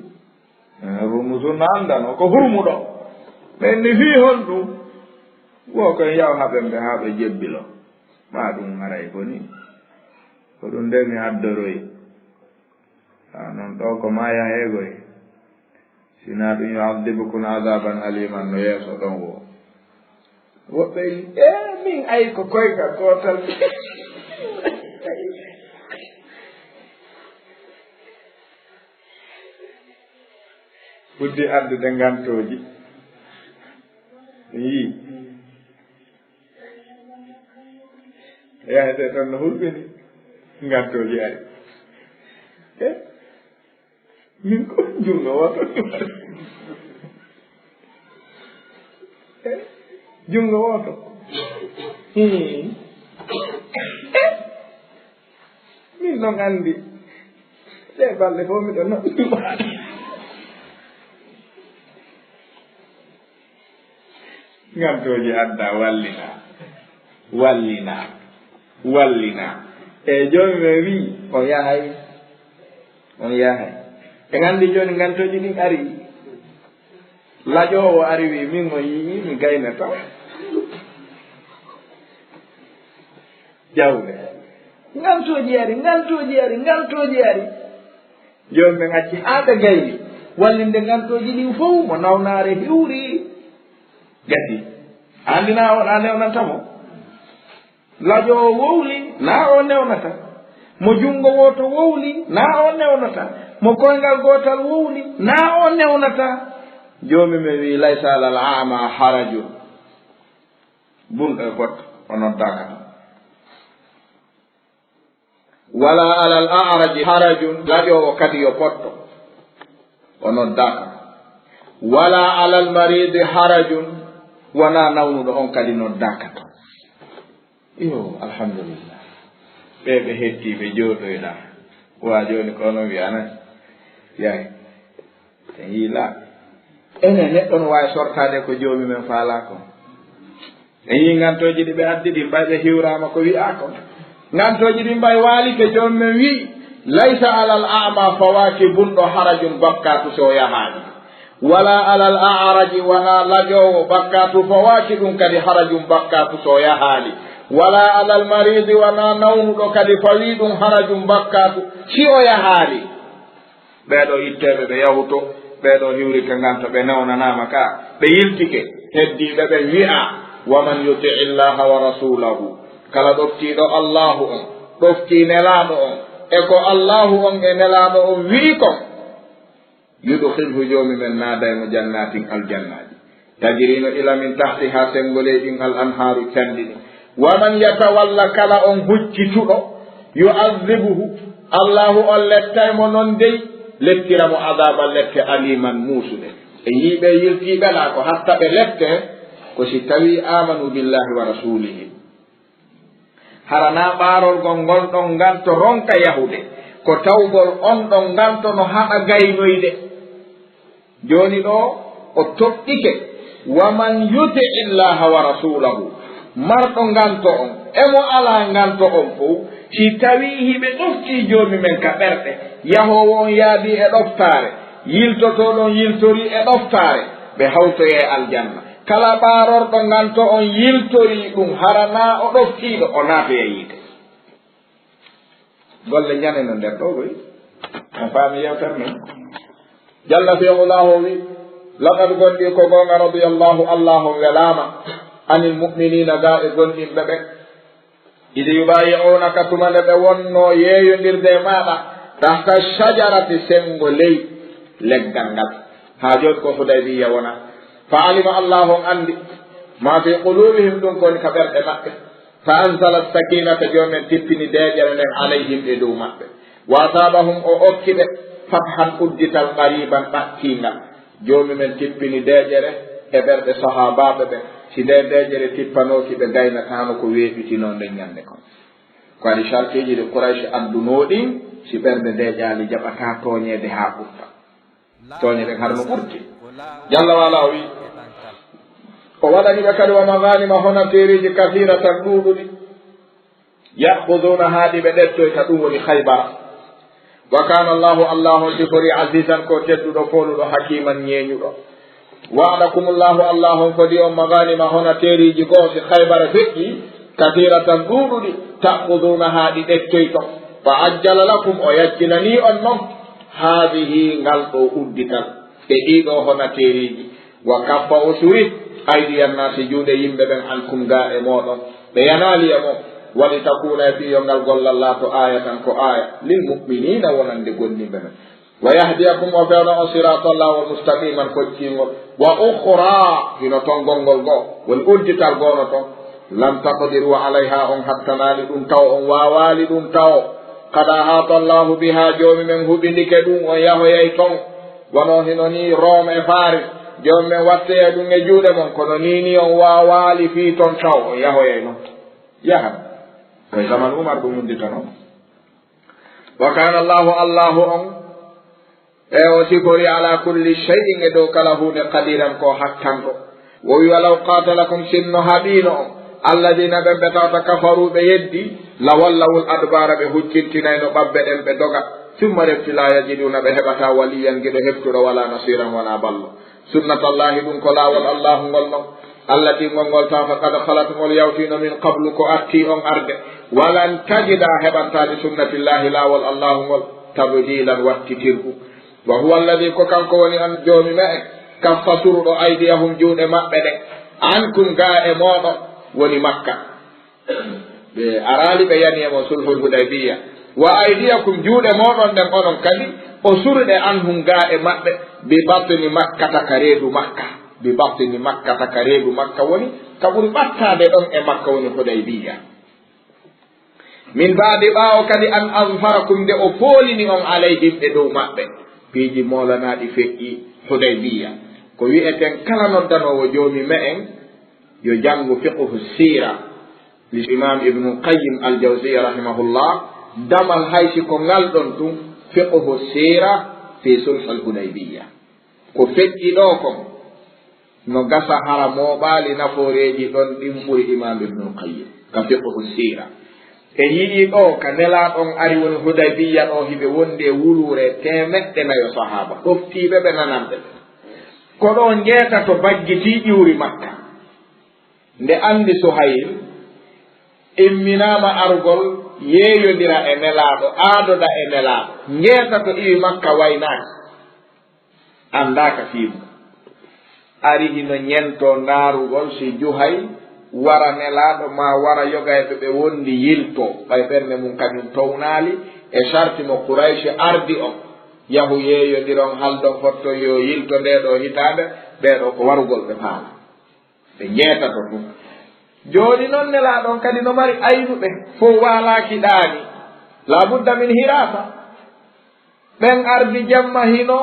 Eh, Hurmuzun no anndano ko hurmuɗo. Ɓen ni fii honɗum? Wo ko yaw haɓen ɓe haa ɓe jebbilo. Maa ɗum haray ko ni. Ko ɗum nde mi addoroyi. Haa non ɗo ko maa yaheegoy. Sinaa ɗum yu'adhibukum adhaban aliman no yeeso ɗon wo. Woɓɓe yi, "Eh, min ay ko koyka gootal." Ɓuddi addude ngantooji. Yii. Yahde ɗon no hulɓini. Ngantooji ari. Eh? Min ko junngo wooto. Eh? Junngo wooto. Hmm. Eh? Min non anndi. Ɗe balɗe fof miɗo non. Ngantooji adda, wallina, wallina, wallina. E joomi men wi, "On yahay, on yahay." En anndi jooni ngantooji ɗin ari. Lajoowo ari wi, "Min on yi'i, mi gaynata." Jawle. Ngantooji ari, ngantooji ari, ngantooji ari. Jooni ɓe ngacci haa ɓe gayni. Wallinde ngantooji ɗin fow mo nawnaare hiwri. Gasi. Anndi na o, na newnanta mo. Lajoowo wowli, na o newnata. Mo junngo wooto wowli, na o newnata. Mo koyngal gootal wowli, na o newnata. Joomi men wi, "Laysa alal a'ma harajun." Bunɗo e goɗɗo, o noddaaka. Wala alal a'raji harajun, lajoowo kadi yo potto, o noddaaka. Wala alal maridi harajun, wonaa nawnuɗo on kadi noddaaka. Iyo, alhamdulillah. Ɓe ɓe hetti, ɓe jooɗoyɗaa. Wa jooni ko onon wi'anay. Yaay. En yii la. Enen neɗɗo no waawi sortaade ko joomi men faalaa kon. En yii ngantooji ɗi ɓe addi ɗin, ɓay ɓe hiwraama ko wi'aa kon. Ngantooji ɗin ɓay waalike, joomi men wi'i, "Laysa alal a'ma fawaaki bunɗo harajun bakkaatu so o yahaali. Wala alal a'raji, wanaa lajoowo bakkaatu fawaaki ɗum kadi harajun bakkaatu so o yahaali. Wala alal maridi, wanaa nawnuɗo kadi fawii ɗum harajun bakkaatu si o yahaali." Ɓee ɗoo itteeɓe ɓe yahu to, ɓee ɗoo hiwrike nganto ɓe newnanaama ka, ɓe yiltike, heddiiɓe ɓen wi'a, "Wa man yuti'i Llaha wa rasulahu," kala ɗoftiiɗo Allaahu on, ɗoftii Nelaaɗo on, e ko Allaahu on e Nelaaɗo on wi'i kon, "yudkhilhu," joomi men naaday mo jannaatin aljannaaji. Tajiri no ila min tahtiha, senngo ley ɗin al anhaaru canɗi ɗin. Wa man yatawalla, kala on huccituɗo, yu'adhibuhu, Allaahu on lettay mo non dey, lettira mo adaaban lette aliman muusuɗe. E yiiɓe yiltiiɓe la ko hatta ɓe lette, ko si tawi amanu billahi wa rasulihi. Hara na ɓaarorgol ngol ɗon nganto ronka yahude, ko tawgol on ɗon nganto no haɗa gaynoyde. Jooni ɗo o toɗɗike, "Wa man yuti'i Llaha wa rasulahu," marɗo nganto on, e mo alaa nganto on fow, si tawii hiɓe ɗoftii joomi men ka ɓerɗe, yahoowo on yaadii e ɗoftaare, yiltotooɗo on yiltorii e ɗoftaare, ɓe hawtoyay aljanna. Kala ɓaarorɗo nganto on yiltorii ɗum, hara na o ɗoftiiɗo, o naatoyay yiite. Golle ñane no nder ɗo koy. On faami yewtere men. Jalla fi ulahu wi, "Laqad gonɗi ko goonga, radiyallahu, Allahu welaama, anil mu'minina, ga e gonɗinɓe ɓe. Idi yubayi'unaka, tuma nde ɓe wonno yeeyondirde e maaɗa, tahta shajarati, senngo ley leggal ngal." Haa jooni ko Hudaybiya wona. Fa alima, Allahu on anndi, ma fi qulubihim, ɗum ko woni ka ɓerɗe maɓɓe. Fa anzala sakinata, joomi men tippini deeƴere nden, alayhim, e dow maɓɓe. Wa asabahum, o okki ɓe, fathan, uddital, qariban, ɓattiingal. Joomi men tippini deeƴere e ɓerɗe sahaabaaɓe ɓe. Si ndee deeƴere tippanooki ɓe, gaynataano ko weeɓitinoo nden ñannde kon. Ko waɗi sartiiji ɗi Quraysh addunoo ɗin, si ɓernde deeƴaali, jaɓataa tooñeede haa ɓurta. Tooñe ɗen har no ɓurti. Jalla wa Ala o wi'i, o waɗani ɓe kadi wa maghanima, honateeriiji, kathiratan, ɗuuɗuɗi. Ya'khudunaha, ɗi ɓe ɗettoyta, ɗum woni Khaybara. Wa kana Allahu, Allahu on siforii, azizan, ko tedduɗo, fooluɗo, hakiman, ñeeñuɗo. Wa'adakumullahu, Allahu on fodi on maghanima, honateeriiji goo, si Khaybara feƴƴi, kathiratan, ɗuuɗuɗi, ta'khudunaha, ɗi ɗettoyton. Fa ajjala lakum, o yajjinanii on non, haadihi, ngal ɗoo uddital, e ɗii ɗoo honateeriiji. Wa kaffa, o suri, aydiyan naasi, juuɗe yimɓe ɓen, ankum, gaa e mooɗon, ɓe yanaali e mon. Wali takuuna, e fii yo ngal gollal laato, aayatan, ko aaya, lil mu'miniina, wonande gomɗinɓe ɓen. Wa yahdiyakum, o fewna on, siraatan, laawol, mustaqiman, kocciingol. Wa ukhraa, hino ton gonngol goo, woni uddital goo no ton. Lam taqdiru alayha, on hattanaali ɗum taw, on waawaali ɗum taw. Qad ahata Allahu biha, Joomi men huɓindike ɗum, on yahoyay ton. Wano hino nii Room e Faris, Joomi men wattoyay ɗum e juuɗe mon, kono nii nii on waawaali fii ton taw, on yahoyay non. Yahan. Ko e zaman Umar ɗum udditano. Wa kana Allahu, Allahu on, e o sifori ala kulli shay'in, e dow kala huunde, qadiran, ko hattanɗo. O wi, walaw qatalakum, sinno haɓiino on, alladina, ɓen ɓe tawata, kafaru, ɓe yeddi, la wallawul adbara, ɓe huccintinayno ɓabbe ɗen, ɓe doga. Summa refti, la yajiduna, ɓe heɓata, waliyan, giɗo heftuɗo, wala nasiran, wala ballo. Sunnatallahi, ɗum ko laawol Allahu ngol non, allati, ngol ngol tawata, qad khalat, ngol yawtiino, min qablu, ko artii on arde, walan tajida, heɓantaa, li sunnatillahi, laawol Allahu ngol, tabdilan, wattitirgu. Wa huwa alladi, ko kanko woni on Joomi me'en, kaffa, suruɗo, aydiyahum, juuɗe maɓɓe ɗen, ankum, gaa e mooɗon, woni Makka. Ɓe araali ɓe yani e mo sulhul Hudaybiya. Wa aydiyakum, juuɗe mooɗon ɗen onon kadi, o suri ɗe, anhum, gaa e maɓɓe, bi batni Makkata, ka reedu Makka. Bi batni Makkata, ka reedu Makka woni, ka ɓuri ɓattaade ɗon e Makka woni Hudaybiya. Min ba'di, ɓaawo kadi, an azfarakum, nde o foolini on, alayhim, e dow maɓɓe. Piiji moolanaaɗi feƴƴi Hudaybiya. Ko wi'eten kala noddanoowo Joomi me'en, yo janngu fiqhu siira, li Imam Ibnu Qayyim al-Jawziyya rahimahullah, damal hay si ko ngal ɗon tun, fiqhu siira fi sulh al-Hudaybiyya. Ko feƴƴi ɗoo kon, no gasa hara mooɓaali nafooreeji ɗon ɗin ɓuri Imam Ibnu Qayyim ka fiqhu siira. En yi'ii ɗoo ka Nelaaɗo on ari woni Hudaybiyya ɗoo, hiɓe wondi e wuluure teemeɗɗe nayo sahaaba, ɗoftiiɓe ɓe, nananɓe ɓe. Ko ɗoo njeetato baggitii ƴiwri Makka. Nde anndi Suhayl imminaama arugol yeeyondira e Nelaaɗo, aadoda e Nelaaɗo, njeetato iwi Makka waynaaki, anndaaka fii mum. Ari hino ñentoo ndaarugol si Juhayl wara Nelaaɗo, maa wara yoga e ɓe ɓe wondi yiltoo, ɓay ɓernde mum kañum townaali e sarti mo Quraysh ardi on, yahu yeeyondiron, haldon, fotton yo yilto ndee ɗoo hitaande, ɓee ɗoo ko warugol ɓe faala. Ɓe njeetato ɗum. Jooni non, Nelaaɗo on kadi no mari aynuɓe, fow waalaaki ɗaani. Laa budda min hiraasa. Ɓen ardi jemma hino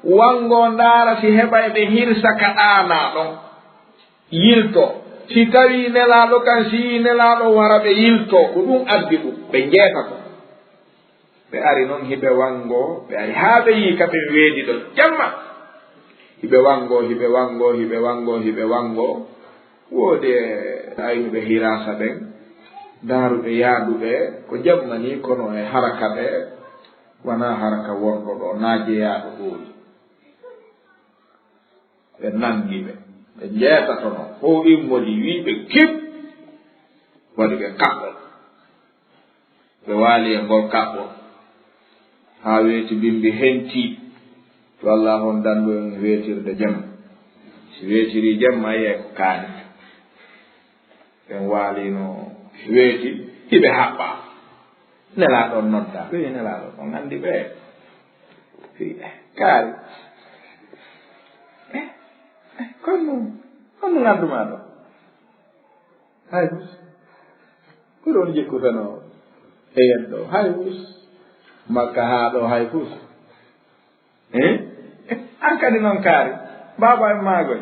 wangoo ndaara si heɓay ɓe hirsa ka ɗaanaa ɗon. Yilto. Si tawii Nelaaɗo kan, si yii Nelaaɗo wara, ɓe yilto. Ko ɗum addi ɗum. Ɓe njeetato. Ɓe ari non hiɓe wangoo, ɓe ari haa ɓe yii ka ɓen weedi ɗon jemma. Hiɓe wangoo, hiɓe wangoo, hiɓe wangoo, hiɓe wangoo. Woodi e aynuɓe hiraasa ɓen, daaruɓe yaaduɓe ko jemma nii, kono e haraka ɓe wanaa haraka wonɗo ɗoo, naa jeyaaɗo ɗoon. Ɓe nanngi ɓe, ɓe njeetato non, fow immodii, wii ɓe kip, waɗi ɓe kaɓɓol. Ɓe waali e ngol kaɓɓol, haa weeti bimbi hentii. To Allaahu on dandu en weetirde jemma. Si weetirii jemma, yiyay ko kaani. Ɓen waaliino weeti, hiɓe haɓɓaa. Nelaaɗo on noddaa. Ɓe wi'i Nelaaɗo, on anndi ɓe? Fii, eh, kaari. Eh, eh, kon ɗum, kon ɗum anndu maa ɗo? Hay fus. Ko ɗon jikkutanoo e yeddo. Hay fus. Makka haa ɗo hay fus. Eh? An kadi non kaari. Baaba en maagol.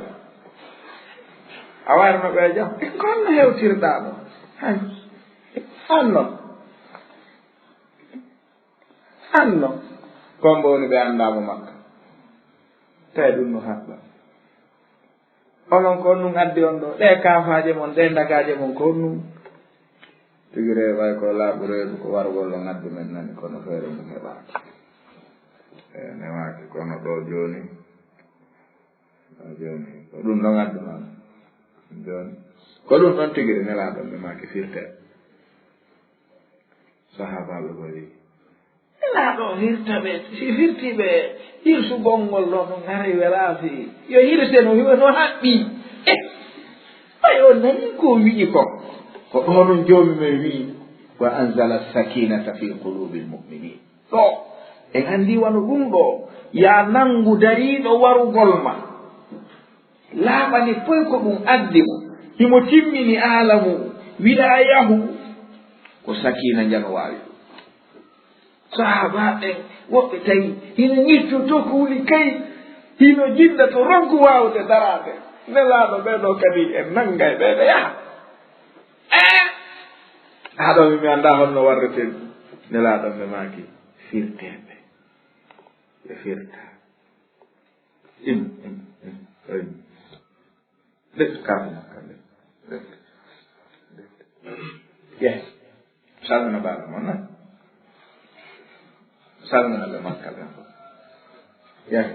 A warno ɓe jam. E kono hewtirɗaa mo. Hay. Anno. Anno. Kombo woni ɓe anndaamo Makka. Tawi ɗum no haɓɓa. Onon ko on ɗum addi on ɗo. Ɗe kaafaaje mon, ɗe ndagaaje mon ko on ɗum. Tigi rewaay ko laaɓu reedu ko wargol ɗo ngaddu men nani kono feere mum heɓaaki. E nemaaki kono ɗo jooni. Ɗo jooni. Ko ɗum ɗo ngaddu noon. Jooni. Ko ɗum ɗon tigi nelaaɗo ɓe maaki firte. Sahaabaaɓe ko wi. Nelaaɗo hirta ɓe, si firti ɓe hirsugol ngol ɗo no ngaray welaafi. Yo hirse no, no haɓɓi. Eh, ɓay on nani ko wi'i ko. Ko ɗo ɗum joomi men wi'i, "Wa anzala sakinata fi qulubil mu'minin." Ɗo, en anndi wano ɗum ɗo, yaa nanngu dariiɗo warugol ma. Laaɓani foy ko ɗum addi mo. Himo timmini aalamu, wiɗaa yahu. Ko sakiina njano waawi ɗum. Sahaabaaɓe woɓɓe tawi hino ñitto to ko wuli kay, hino jiɗda to ronku waawde daraade. Nelaaɗo ɓee ɗoo kadi en nanngay ɓee ɓe yaha. Eh! Haa ɗoo mi, mi anndaa honno warreten. Nelaaɗo ɓe maaki firteeɓe. Ɓe firta. Im, im, im, im. Lettu kaafo makka nde. Lettu. Lettu. Yes. Salmina baaɓe mon, non? Salmina ɓe Makka ɓen fof. Yes.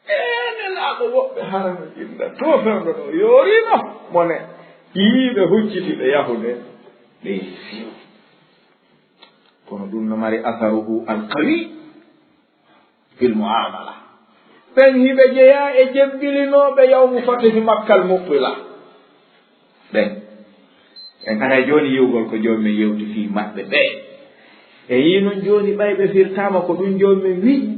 Enen aɓe woɓɓe harano jinda. To fewndo ɗo yoorino. Mone. Yiiɓe hucciti ɓe yahude. Ɓe fiw. Kono ɗum no mari asaruhu alqawi. Fil muamala. Ɓen hiɓe jeyaa e jebbilinooɓe yawmu fatihi Makkal muɓɓila. Ɓen. En ara jooni yi'ugol ko Joomi men yewti fii maɓɓe ɓe. E yii non jooni ɓay ɓe firtaama ko ɗum Joomi men wi'i,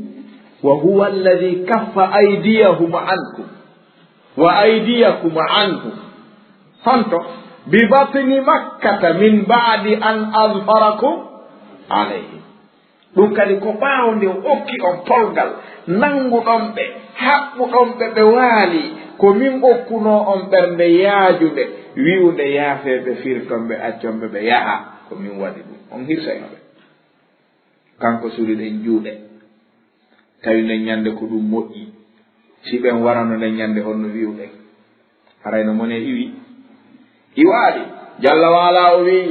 "Wa huwa alladhi kaffa aydiyahum ankum wa aydiyakum anhum." Honto? "Bi batni Makkata min ba'di an azfarakum alayhim." Ɗum kadi ko ɓaawo nde o okki on polgal, nannguɗon ɓe, haɓɓuɗon ɓe, ɓe waali, ko min okkunoo on ɓernde yaajunde, wi'unde yaafee ɓe, firton ɓe, accon ɓe, ɓe yaha. Ko min waɗi ɗum. On hirsayno ɓe. Kanko suriɗen juuɗe. Tawi nden ñande ko ɗum moƴƴi. Si ɓen warano nden ñande, honno wi'uɗen? Haray no mone iwi? Iwaali. Jalla wa ala o wi'i,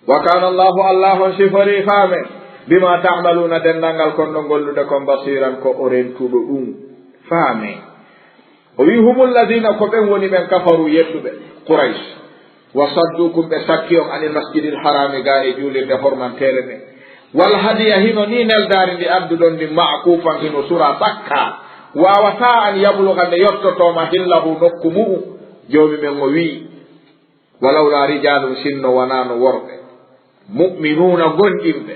"Wa kana Allahu, Allah on siforii faamen, bima ta'maluna, denndangal kon ɗon gollude kon, basiran, ko o rentuɗo ɗum." Faamen. O wi'i, "Humul ladina, ko ɓen woni ɓen, kafaru, yedduɓe, Quraysh. Wa saddukum, ɓe sakki on, anil masjidil harami, ga e juulirde hormanteere nden. Wal hadiya, hino ni neldaari ndi adduɗon ndin, ma'kufan, hino sura sakka. Waawataa an yabluga, nde yottoto ma, hillahu, nokku mu'un." Joomi men o wi'i, "Walawla rijalun, sinno wanaano worɓe, mu'minuna, gonɗinɓe,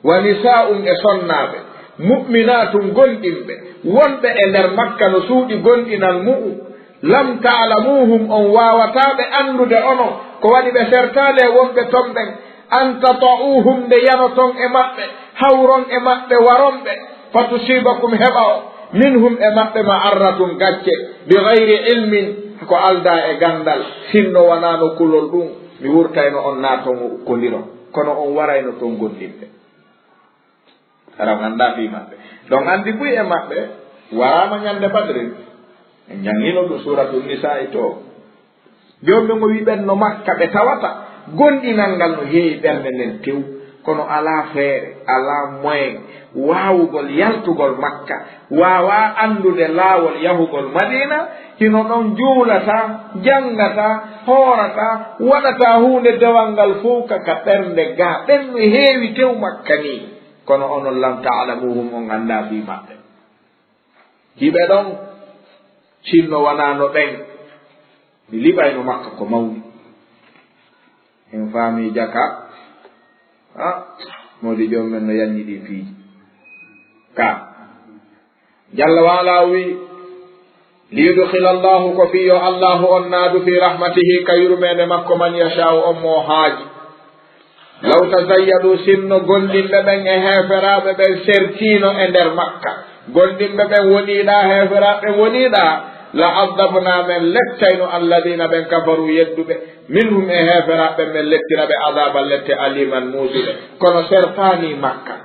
wa nisaa'un, e sonnaaɓe, mu'minatun, gonɗinɓe, wonɓe e nder Makka no suuɗi gonɗinal mu'un, lam ta'lamuhum, on waawataa ɓe anndude onon, ko waɗi ɓe sertaali e wonɓe ton ɓen, an tata'uhum, nde yanoton e maɓɓe, hawron e maɓɓe, waron ɓe, fatusibakum, heɓa on, minhum, e maɓɓe, ma'arratun, gacce, bi ghayri ilmin, ko aldaa e ganndal, sinno wanaano kulol ɗum, mi wurtayno on naaton ko ndiro, kono on warayno ton gonɗinɓe. Hara on anndaa fii maɓɓe. Ɗon anndi buy e maɓɓe waraama ñande Badrin. En janngino ɗum Suuratul Nisaa'i to. Joomi ngo wi'i ɓen no Makka ɓe tawata, gonɗinal ngal no heewi ɓernde nden tew, kono alaa feere, alaa moyen waawugol yaltugol Makka, waawaa anndude laawol yahugol Madiina, hino ɗon juulata, janngata, hoorata, waɗata huunde dewal ngal fow ka, ka ɓernde gaa. Ɓen no heewi tew Makka nii, kono onon lam ta'lamuhum, on anndaa fii maɓɓe. Hiɓe ɗon, sinno wanaano ɓen, mi liɓayno Makka ko mawni. En faami jaka, ha, moodi joom men no yanni ɗi fii. Ka, Jalla wa Ala wi, "Liyudkhila Allahu," ko fii yo Allahu on naadu, "fi rahmatihi," ka yurmeende makko, "man yasha'u," on mo o haaji. Law tazayyadu, sinno gonɗinɓe ɓen e heeferaaɓe ɓen sertiino e nder Makka, gonɗinɓe ɓen woniiɗaa, heeferaaɓe ɓen woniiɗaa, La addabna, men lettayno, alladina, ɓen kafaru, yedduɓe, minhum, e heeferaaɓe, men lettira ɓe, adaban, lette, aliman, muusuɗe. Kono sertaani Makka.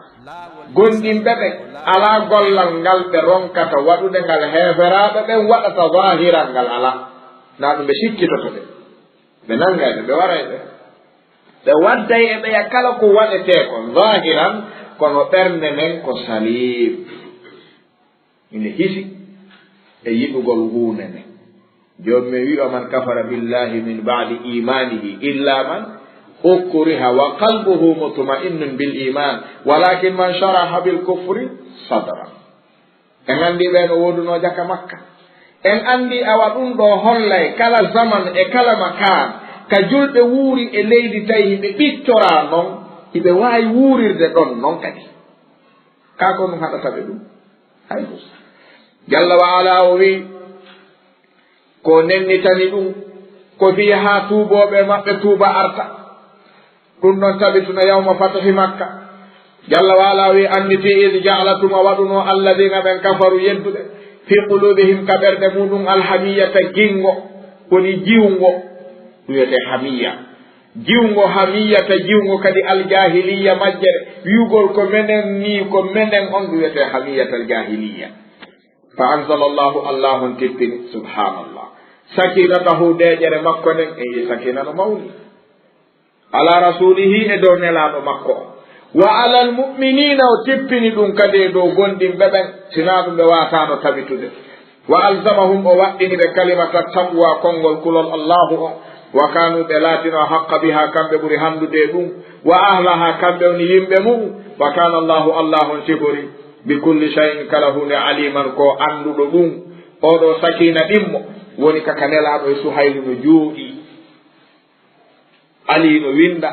Gondinɓe ɓen alaa gollal ngal ɓe ronkata waɗude ngal heeferaaɓe ɓen waɗata zahiran ngal alaa. Na ɗum ɓe sikkitoto ɓe. Ɓe nanngay ɓe, ɓe waray ɓe. Ɓe wadday e ɓeya kala ko waɗetee kon zahiran, kono ɓernde nden ko salim. Ine hisi e yiɗugol huunde nden. Jooni men wi'a, man kafara billahi min ba'di imanihi illa man ukriha wa qalbuhu mutma'innun bil iman, walakin man sharaha bil kufri sadra. En anndi ɓe no woodunoo jaka Makka. En anndi awa ɗum ɗo hollay kala zaman e kala makaan ka julɓe wuuri e leydi, tawi hiɓe ɓittoraa non, hiɓe waawi wuurirde ɗon non kadi. Kaa ko ɗum haɗata ɓe ɗum? Hay ɗum. Jalla wa ala o wi'i, ko nennitani ɗum, ko fii haa tuubooɓe maɓɓe tuuba arta. Ɗum ɗon tabituna yawma fatahi Makka. Jalla wa ala wi, annditi, id ja'ala, tuma waɗuno, alladina, ɓen kafaru, yedduɓe, fi qulubihim, ka ɓerɗe muɗum, alhamiyata, ginngo, woni jiwngo, ɗum wiyetee hamiya. Jiwngo hamiyata, jiwngo kadi aljahiliya majjere, wi'ugol ko menen ni, ko menen on, ɗum wiyetee hamiyata aljahiliya. Fa anzala Allahu, Allahu on tippini, subhanallah, sakinatahu, deeƴere makko nden, e sakina no mawni, ala rasulihi, e dow nelaaɗo makko on, wa alal mu'minina, o tippini ɗum kadi e dow gomɗinɓe ɓen, sinaa ɗum ɓe waataano tabitude. Wa alzamahum, o waɗɗini ɓe kalimata taqwa, konngol kulol Allahu on, wa kanu, ɓe laatino, haqqa biha, kamɓe ɓuri hanndude e ɗum, wa ahlaha, kamɓe woni yimɓe mum, wa kana Allahu, Allahu on sifori, bi kulli shay'in, kala huunde, aliman, ko annduɗo ɗum. Oɗo sakina ɗimmo woni ka, ka nelaaɗo e Suhaylu no jooɗi. Ali no winnda.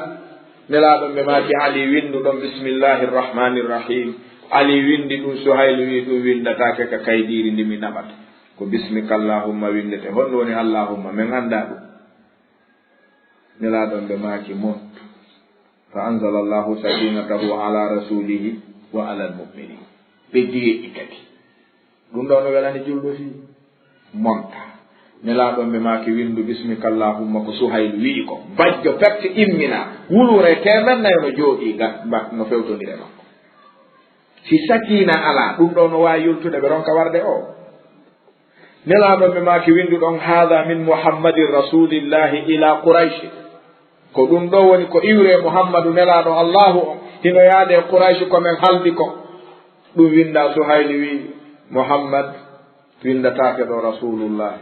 Nelaaɗo ɓe maaki, Ali, winndu ɗon, bismillahi rrahmani rrahim. Ali winndi ɗum, Suhaylu wi, ɗum winndataake ka kaydiiri ndi mi naɓata. Ko bismika Allahumma winndete. Honɗum woni Allahumma? Men anndaa ɗum. Nelaaɗo ɓe maaki, montu. Fa anzala Allahu sakinatahu ala rasulihi wa ala almu'minin. Ɓe deeƴi kadi. Ɗum ɗo no welani julɗo fii. Monta. Nelaaɗo ɓe maaki, winndu bismika Allahumma, ko Suhaylu wi'i ko. Bajjo perte immina, wulure teemer nayo no jooɗii ga, ba-, no fewtondire makko. Si sakiina alaa, ɗum ɗo no waawi yoltude ɓe ronka warde o. Nelaaɗo ɓe maaki, winndu ɗon, haada min Muhammadin rasulillahi ila Quraysh. Ko ɗum ɗo woni ko iwre Muhammadu, nelaaɗo Allahu on, hino yaade e Quraysh ko men haldi ko. Ɗum winnda, Suhayli wi'i, Muhammad winndataake ɗo Rasulullahi,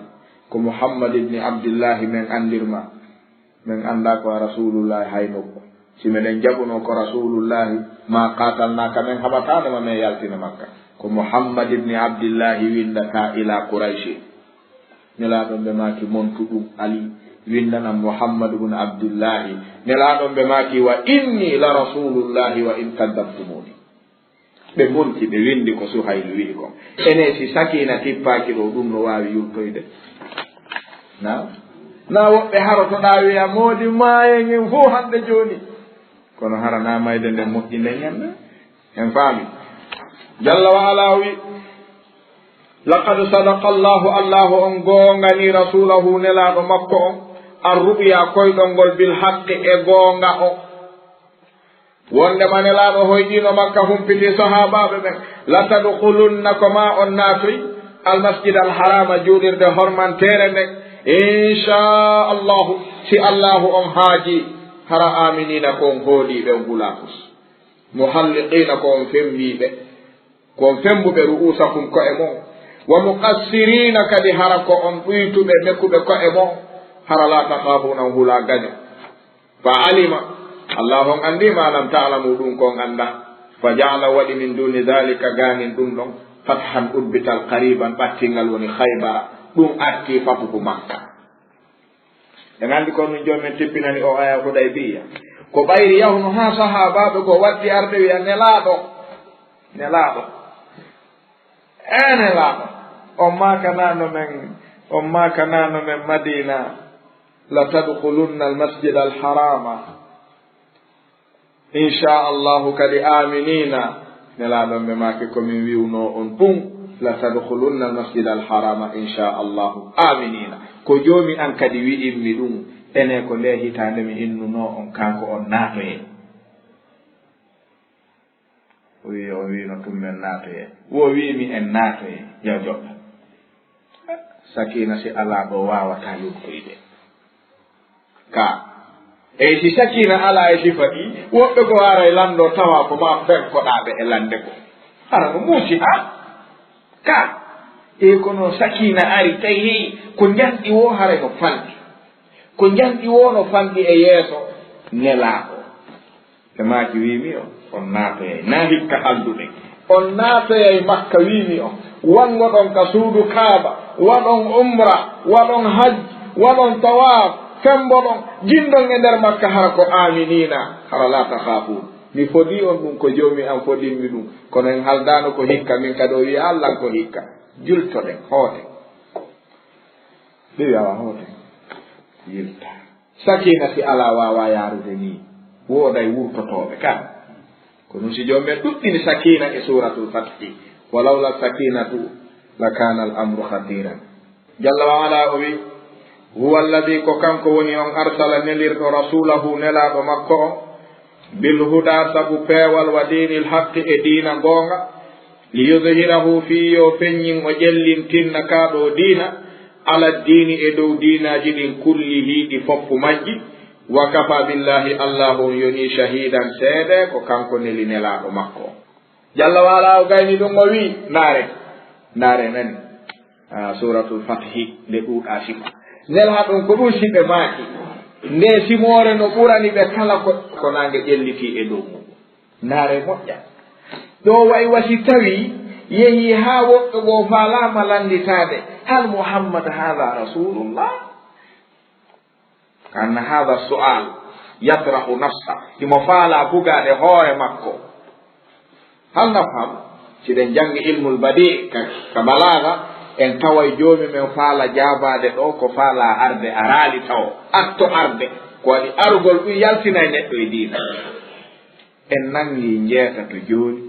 ko Muhammad ibni Abdillahi men anndirma, men anndaa ko a Rasulullahi hay nokku. Si meɗen jaɓuno ko Rasulullahi, ma qatalnaaka, men haɓataano ma men yaltina Makka. Ko Muhammad ibni Abdillahi winndataa ila Qurayshi. Nelaaɗo ɓe maaki, montu ɗum, Ali, winndanam Muhammad ibn Abdillahi. Nelaaɗo ɓe maaki, wa inni la Rasulullahi wa in kaddabtumuni. Ɓe monti, ɓe winndi ko Suhaylu wi'i kon. Ene si sakiina tippaaki ɗo, ɗum no waawi yurtoyde. Na? Na woɓɓe harotoɗaa wi'a, moodi maayen en fof hannde jooni. Kono hara na mayde nden moƴƴi nden ñande? En faami. Jalla wa ala wi, laqad sadaqa Allahu, Allahu on goongani rasulahu, nelaaɗo makko on, ar-ru'ya, koyɗol ngol, bil haqqi, e goonga on. Wonde ma nelaaɗo hoyɗiino Makka, humpiti sahaabaaɓe ɓen, latadkhulunna, ko ma on naatoy, al masjid al harama, juulirde hormanteere nden, insha Allahu, si Allahu on haaji, hara aminina, ko on hooliiɓe, on hulaa fus. Muhalliqina, ko on fembiiɓe, ko on fembuɓe, ru'usakum, ko'e mon, wa muqassirina, kadi hara ko on ɗuytuɓe, mekuɓe ko'e mon, hara la takhafuna, on hulaa gaño. Fa alima, Allahu on anndi, ma lam ta'lamu, ɗum ko on anndaa. Fa ja'ala, waɗi, min duni dhalika, gaanin ɗum ɗon, fathan, uddital, qariban, ɓattingal, woni Khaybara. Ɗum arti fatuhu Makka. En anndi ko ɗum Joomi men tippinani o aya Hudaybiya. Ko ɓayri yahuno haa sahaabaaɓe goo waɗti arde wi'a, Nelaaɗo, Nelaaɗo. Ee, Nelaaɗo, on maakanaano men, on maakanaano men Madiina, la tadkhulunna al masjida al harama, insha Allahu, kadi aminina. Nelaaɗo ɓe maaki, ko min wi'unoo on ɗum, "La tadkhulunna al-masjida al-harama in sha Allahu aminina." Ko Joomi an kadi wi'immi ɗum, ene ko nde hitaande mi innunoo on, kanko on naatoyee. O wi'i, o wi'no tummen naatoyee. Wo wi'mi en naatoyee. Yo joɗɗo. Sakiina si alaa ɗo waawataa yurkoyde. Ka. Eyi si sakiina alaa e sifa ɗi, woɓɓe ko haray lanndo tawa ko maa fenkoɗaa ɓe e lande ko. Hara no muusi, ha? Ka. E kono sakiina ari, tawi heyi ko njanɗi wo haray no fanɗi. Ko njanɗi wo no fanɗi e yeeso Nelaaɗo. Ɓe maaki, wi'mi on, on naatoyay, naa hikka halduɗen. On naatoyay Makka, wi'mi on, wanngoɗon ka suudu Kaaba, waɗon umra, waɗon hajj, waɗon tawaaf, femmboɗon, jinndon e nder Makka, hara ko aaminiina, hara laa takhaafuun. Mi fodii on ɗum ko Joomi an fodimmi ɗum, kono en haldaano ko hikka, min kadi o wi'a Alla ko hikka. Jultoɗen, hooten. Ɓe wi'a, "Awa, hooten." Yilta. Sakiina si alaa waawaa yaarude nii. Wooday wurtotooɓe kan. Ko ɗum si Joomi men ɗuɗɗini sakiina e Suuratul Fathi. "Walawla sakiinatu lakaana al-amru khatiiran." Jalla wa ala o wi, "Huwa alladhi", ko kanko woni on, "arsala", nelirɗo, "rasuulahu", nelaaɗo makko on, "bil huda", sabu peewal, "wa diinil haqqi", e diina goonga, "liyudhhirahu", fii yo feññin, o ƴellintinna kaa ɗoo diina, "ala diini", e dow diinaaji ɗin, "kullihi", ɗi foppu majji, "wa kafa billahi", Allaahu on yonii, "shahiidan", seede, ko kanko neli nelaaɗo makko. Jalla wa ala o gayni ɗum, o wii, ndaare, ndaare nani. Ah, Suuratul Fathi, nde ɗuuɗaa sifa. Nelaa ɗum ko ɗum si ɓe maaki. Nde simoore no ɓurani ɓe kala ko, ko naange ƴellitii e dow mum. Ndaare moƴƴa. Ɗo wayi wa si tawi yehi haa woɓɓe goo faalaama lannditaade, "Hal Muhammad haadha Rasuulullah?" Ka anna haadha su'aal yatra'u nafsa. Himo faalaa bugaade hoore makko. Hal nafham? Si ɗen janngi ilmul badi' ka, ka balaaga, en taway Joomi men faala jaabaade ɗo ko faalaa arde araali tawo. Atto arde. Ko waɗi arugol ɗum yaltinay neɗɗo e diina. En nanngi njeetato jooni,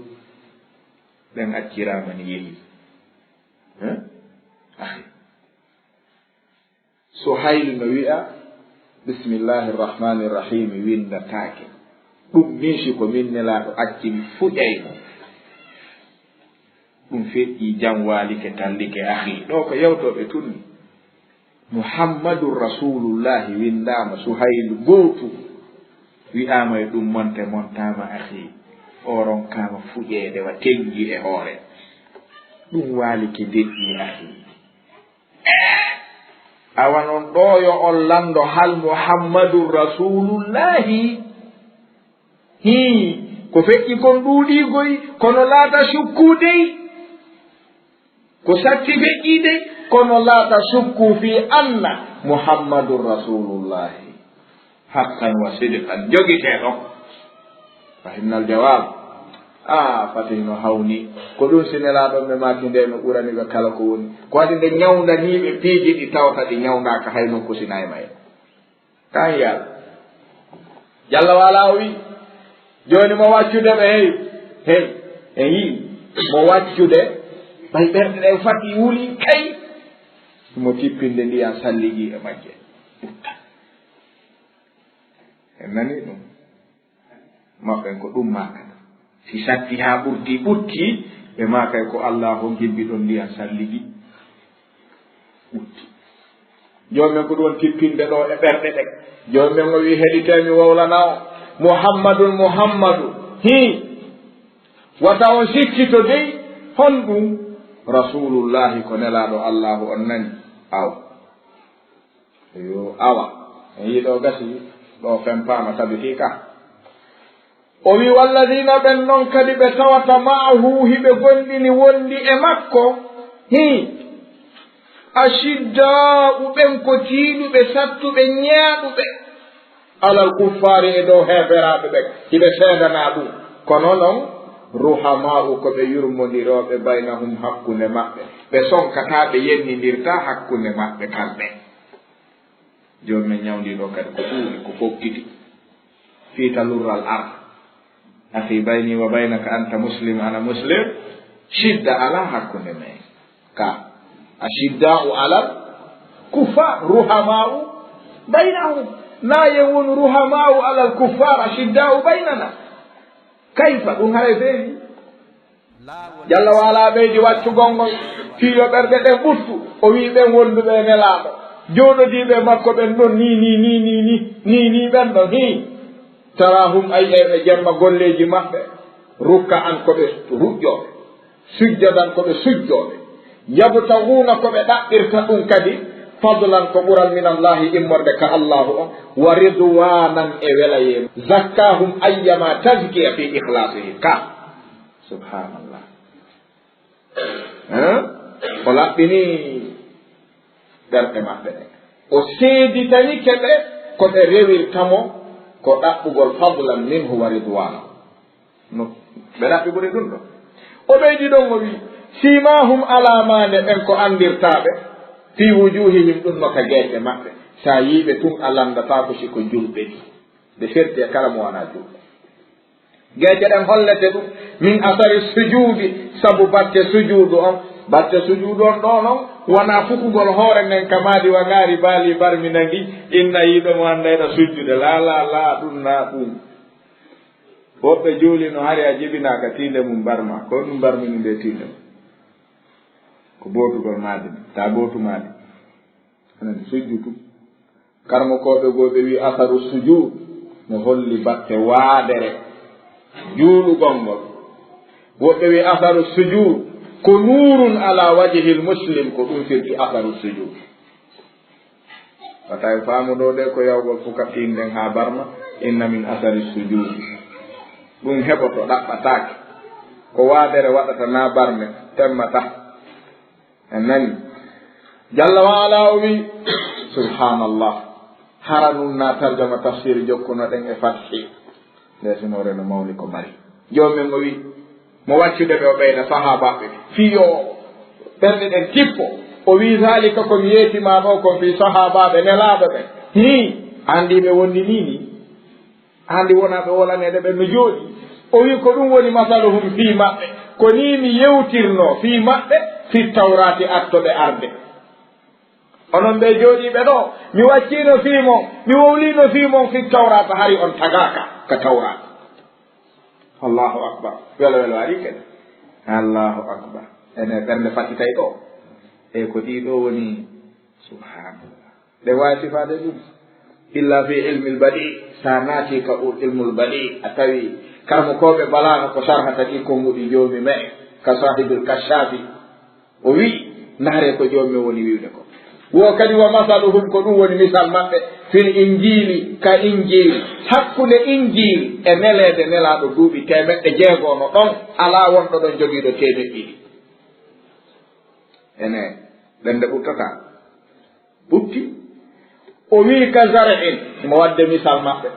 ɓen acciraama ni yehi. Hein? Ahi. Suhaylu no wi'a, "Bismillahi rahmani rahim, winndataake." Ɗum min si ko min nelaaɗo acci mi fuƴay mo. Ɗum feƴƴi jam waalike tallike ahi. Ɗo ko yewtooɓe tun ni. Muhammadun Rasuulullaahi winndaama, Suhaylu gootu wi'aama e ɗum monte montaama ahi. O ronkaama fuƴeede wa tenngi e hoore. Ɗum waalike deƴƴi ahi. Awa non ɗo yo on lanndo hal Muhammadun Rasuulullaahi? Hii, ko feƴƴi kon ɗuuɗii goy, kono laata cukku dey. Ko satti feƴƴii dey, kono laata cukku fii anna Muhammadun Rasuulullaahi. Haqqan wa sidqan, jogitee ɗon. Fahinnal jawaab. Ah, Fatih no hawni. Ko ɗum si nelaaɗo ɓe maaki nde no ɓurani ɓe kala ko woni. Ko waɗi nde ñawndanii ɓe piiji ɗi tawata ɗi ñawndaaka hay nokku si nayi may. Kan yal. Jalla wa ala o wi, jooni mo waccude ɓe, hey, hey, en yii. Mo waccude, ɓay ɓerɗe ɗen fatti wuli, kay. Mo tippinde ndiyan salligi e majje. En nanii ɗum. Maɓɓen ko ɗum maakata. Si satti haa ɓurti ɓutti, ɓe maakay ko Allaahu gimbi ɗon ndiyan salligi ɓutti. Joomi men ko ɗum tippinde ɗo e ɓerɗe ɗen. Joomi men o wi, heɗitee mi wowlana on. Muhammadun, Muhammadu. Hii. Wata on sikkito dey, honɗum? Rasuulullaahi ko nelaaɗo Allaahu on nani. Aw. Yo, awa. En yii ɗo gasi, ɗo fempaama tabitii ka. O wi, "Walladiina", ɓen non kadi ɓe tawata, "ma'ahu", hiɓe gondini wondi e makko. Hii. "Ashiddaa'u", ɓen ko tiiɗuɓe, sattuɓe, ñaaɗuɓe. "Alal kuffaari", e dow heeferaaɓe ɓen. Hiɓe seedanaa ɗum. Kono non, "ruhamaa'u", ko ɓe yurmondirooɓe, "baynahum", hakkunde maɓɓe. Ɓe sonkataa, ɓe yennindirtaa hakkunde maɓɓe kamɓe. Jooni men ñawndiiɗo kadi ko ɓuuri, ko fokkiti. Fiita lurral ar. Akhi bayni wa baynaka anta muslim, ana muslim. Shidda alaa hakkunde men. Ka, ashidda'u alal kuffar, ruhama'u baynahum. Na yen wonu ruhama'u alal kuffar, ashidda'u baynana. Kayfa, ɗum haray feewi. Jalla wa ala ɓeydi waccugol ngol, fii yo ɓerɗe ɗen ɓuttu. O wi'i ɓen wonduɓe e Nelaaɗo, jooɗodiiɓe e makko ɓen ɗon, ni, ni, ni, ni, ni, ni, ni, ɓen ɗon, hii. Tarahum, ay, e ɓe jemma golleeji maɓɓe, rukka'an, ko ɓe ruƴƴooɓe, sujjadan, ko ɓe sujjooɓe, yabtaguuna, ko ɓe ɗaɓɓirta ɗum kadi, fadlan, ko ɓural, min Allaahi, immorde ka Allaahu on, wa ridwanan, e welayee. Zakkahum, ayyama tazkiya fi ikhlaasihim. Ka, subhaanallah. Hein? O laɓɓini ɓerɗe maɓɓe ɗe. O seeditanike ɓe ko ɓe rewirta mo ko ɗaɓɓugol fadlan minhu wa ridwana. No ɓe ɗaɓɓi ɓuri ɗum ɗo. O ɓeydi ɗon o wi, simahum alamande ɓen ko anndirtaaɓe fi wujuhihim ɗum no ka geeƴe maɓɓe. Sa yiiɓe tun a lanndataako si ko julɓe ni. Ɓe ferti e kala mo wona julɗo. Geece ɗen hollete ɗum, min asari sujuudi, sabu batte sujuudu on. Batte sujuudu on ɗoo non, wonaa fukugol hoore nden ka maadi wa ngaari baali barmi nangi, inna yiɗo mo annda ena sujjude. Laa, laa, laa, ɗum naa ɗum. Woɓɓe juulino hari a jibinaaka tiinde mum barma. Ko ɗum barmini nde tiinde mum? Ko bootugol maadi, ta bootu maadi. Anan sujjutu. Karmokooɓe goo ɓe wi'i asaru sujud no holli batte waadere juulugol ngol. Woɓɓe wi'i asaru sujud ko nuurun ala wajhil muslim, ko ɗum firti asaru sujud. Wata e faamu ɗo de ko yawgol fuka tiinden haa barma, inna min asari sujud. Ɗum heɓoto ɗaɓɓataake. Ko waadere waɗata naa barme, temmata. En nani. Jalla wa ala o wi, subhanallah. Hara nun na tarjama tafsir jokkuno ɗen e fathi. Nde sinoore no mawni ko mari. Joomi men o wi, mo waccude ɓe o ɓeyda sahaabaaɓe. Fii yo ɓerɗe ɗen tippo. O wi, zalika ko mi yeeti ma ɗo kon fii sahaabaaɓe nelaaɗo ɓe. Hii, andi ɓe wondi ni ni. Hande wona ɓe wolaneede ɓen no jooɗi. O wi, ko ɗum woni masaluhum fii maɓɓe. Ko nii mi yewtirnoo fii maɓɓe, fi tawraati attoɓe arde. Onon ɓe jooɗiiɓe ɗo, mi wacciino fii mon, mi wowliino fii mon fi tawraata, hari on tagaaka ka tawraata. Allahu akbar. Welo welo ari kadi. Allahu akbar. Ene ɓernde fattitay ɗo. E ko ɗii ɗo woni, subhanallah. Ɗe waawi sifaade ɗum. Illa fi ilmil badi, sa naati ka o ilmul badi, a tawi karmokooɓe balaga ko sarhata ɗi konguɗi joomi me, ka sahibul kashaafi. O wi, ndaare ko joomi me woni wiwde ko. Wo kadi wa masaluhum, ko ɗum woni misal maɓɓe, fil injiili, ka injiili. Hakkunde injiili e neleede nelaaɗo duuɓi teemeɗɗe jeego no ɗon, alaa wonɗo ɗon jogiiɗo teemeɗɗe ɗiɗi. Ene, ɓernde ɓurtata. Ɓutti. O wi'i ka zar'in, mo wadde misal maɓɓe.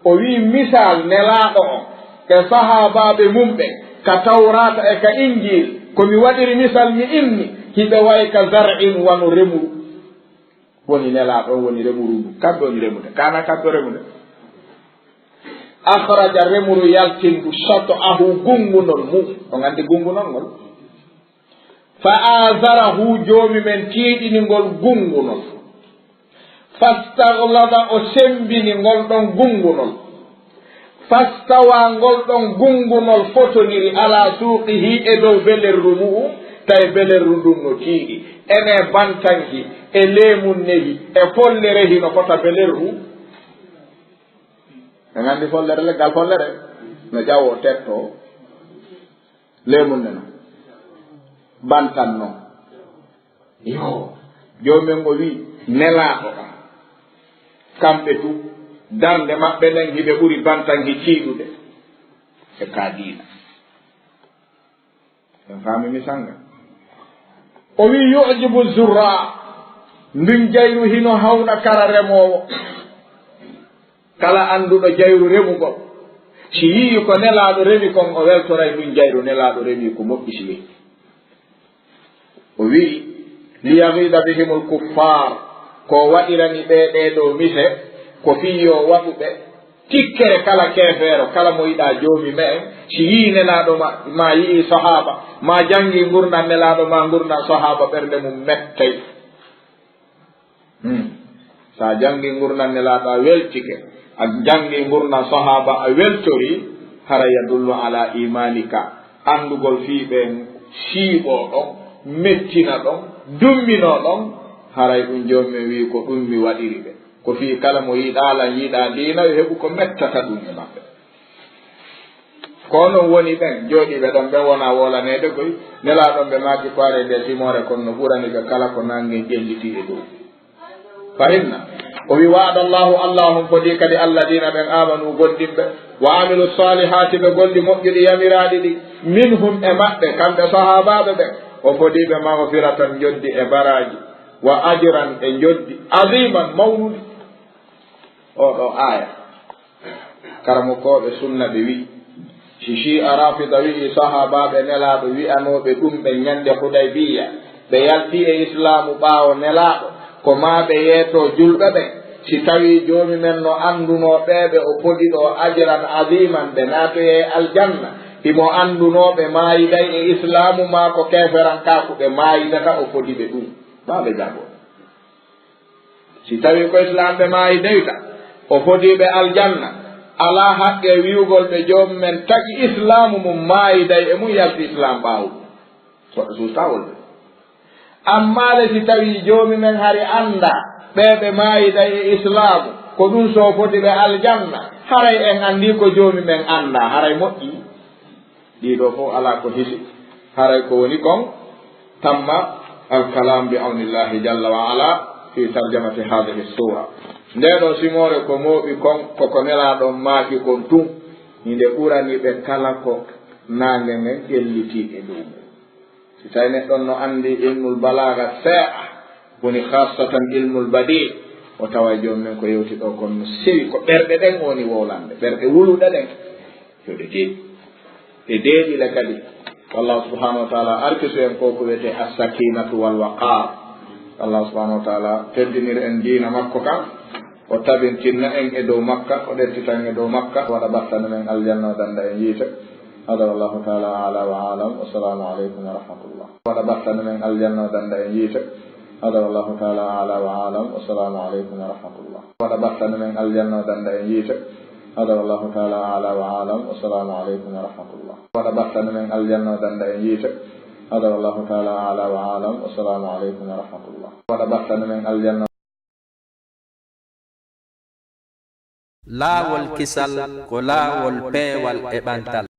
O wi'i misal nelaaɗo on e sahaabaaɓe mum ɓen ka tawraata e ka injiil, ko mi waɗiri misal mi inni, hiɓe wa'i ka zar'in wano remuru. Woni nelaaɗo on woni remuru ndu. Kamɓe woni remude. Kana kamɓe remude. Akhraja remuru yaltindu shat'ahu gungunol mum. On andi gungunol ngol? Fa azarahu, joomi men tiiɗini ngol gungunol. Fastaghlada, o sembini ngol ɗon gungunol. Fastawa, ngol ɗon gungunol fotoniri ala suuqihi, e dow belerru mu'um, tawi belerru ndun no tiiɗi. Ene bantanki, e leemunnehi, e follerehi no fota belerru. En andi follere, leggal follere, no ƴawo tetto. Leemunne no bantan non. Yo, joomi men o wi, nelaaɗo am, kamɓe tu, darnde maɓɓe nden hiɓe ɓuri bantanki tiiɗude e ka diina. En faami misal ngal. O wi, yu'jibu zurra, ndun jayru hino hawna kara remoowo. Kala annduɗo jayru remugol, si yi'i ko nelaaɗo remi kon, o weltoray ɗum jayru nelaaɗo remi ko moƴƴi si wehi. O wi'i, liyaghida bihimul kuffar, ko waɗirani ɓe ɗee ɗoo mise, ko fii yo waɗu ɓe Tikkere kala keefeero, kala mo yiɗaa Joomi me'en, si yi'ii Nelaaɗo ma, maa yi'ii sahaaba, maa janngii ngurndan Nelaaɗo maa ngurndan sahaaba, ɓernde mum mettay. Hmm. So a janngii ngurndan Nelaaɗo a weltike, a janngii ngurndan sahaaba a weltorii, hara yadullu ala iimaanika. Anndugol fii ɓen siiɓoo ɗon, mettina ɗon, dumminoo ɗon, haray ɗum Joomi men wi'i ko ɗum mi waɗiri ɓe. Ko fii kala mo yiɗaa lan, yiɗaa diina, yo heɓu ko mettata ɗum e maɓɓe. Ko onon woni ɓen jooɗiiɓe ɗon, ɓen wonaa woolaneede koy. Nelaaɗo on ɓe maaki ko ari e nde simoore kon no ɓurani ɓe kala ko naange ƴellitii e dow. Fahimna? O wi, wa'ada Allahu, Allahu on fodii kadi alladina ɓen amanu gomɗinɓe, wa amilu salihati ɓe golli moƴƴuɗi yamiraaɗi ɗi, minhum e maɓɓe, kamɓe sahaabaaɓe ɓen, o fodii ɓe magfiratan njoɓdi e baraaji, wa ajran e njoɓdi, aziman mawnuɗi. Oo ɗoo aaya. Karamokooɓe sunna ɓe wi'i, si Shi'a Rafida wi'i sahaabaaɓe Nelaaɗo wi'anooɓe ɗum ɓe ñande Hudaybiya, ɓe yalti e Islaamu ɓaawo Nelaaɗo, ko maa ɓe yeetoo julɓe ɓen. Si tawii Joomi men no anndunoo ɓee ɓe o fodi ɗoo ajran aziman, ɓe naatoyay aljanna, himo anndunoo ɓe maayiday e Islaamu maa ko keeferankaaku ɓe maayidata, o fodi ɓe ɗum. Maa ɓe jaɓoo. Si tawii ko Islaam ɓe maayi deyta, o fodii ɓe aljanna, alaa haqqe wi'ugol ɓe Joomi men tagi Islaamu mum maayiday e mum yalti Islaam ɓaawo ɗum. Woɓɓe suustawol ɓe. Ammaa le si tawii Joomi men hari anndaa ɓee ɓe maayiday e Islaamu, ko ɗum so fodi ɓe aljanna, haray en anndii ko Joomi men anndaa, haray moƴƴii. Ɗii ɗoo fof alaa ko hisi, haray ko woni kon tamma alkalam bi awnillahi jalla wa ala fi tarjamati hadhihi sura. Ndee ɗoo simoore ko mooɓi kon, ko ko Nelaaɗo on maaki kon tun, hinde ɓurani ɓe kala ko naange ngen ƴellitii e dow mum. Si tawii neɗɗo on no anndi ilmul balaaga seeɗa, woni khassatan ilmul badi, o taway jooni men ko yewti ɗoo kon no sewi, ko ɓerɗe ɗen woni wowlande, ɓerɗe wuluɗe ɗen. Yo ɗe deeƴi. Ɗe deeƴi le kadi. Wallahu subhanahu wa ta'ala arkisu en ko ko wiyetee as-sakinatu wal waqar. Allahu subhanahu wa ta'ala teddinir en diina makko kan. O tabintinna en e dow makka, o ɗettita en e dow makka. Waɗa battane men aljanna, o danda en yiite. Hada wallahu ta'ala a'la wa a'lam. Wassalamu alaikum wa rahmatullah. Waɗa battane men aljanna, o danda en yiite. Hada wallahu ta'ala a'la wa a'lam. Wassalamu alaikum wa rahmatullah. Waɗa battane men aljanna, o danda en yiite. Hada wallahu ta'ala a'la wa a'lam. Wassalamu alaikum wa rahmatullah. Waɗa battane men aljanna, o danda en yiite. Hada wallahu ta'ala a'la wa a'lam. Wassalamu alaikum wa rahmatullah. Waɗa battane men aljanna. Laawol kisal ko laawol peewal e ɓantal.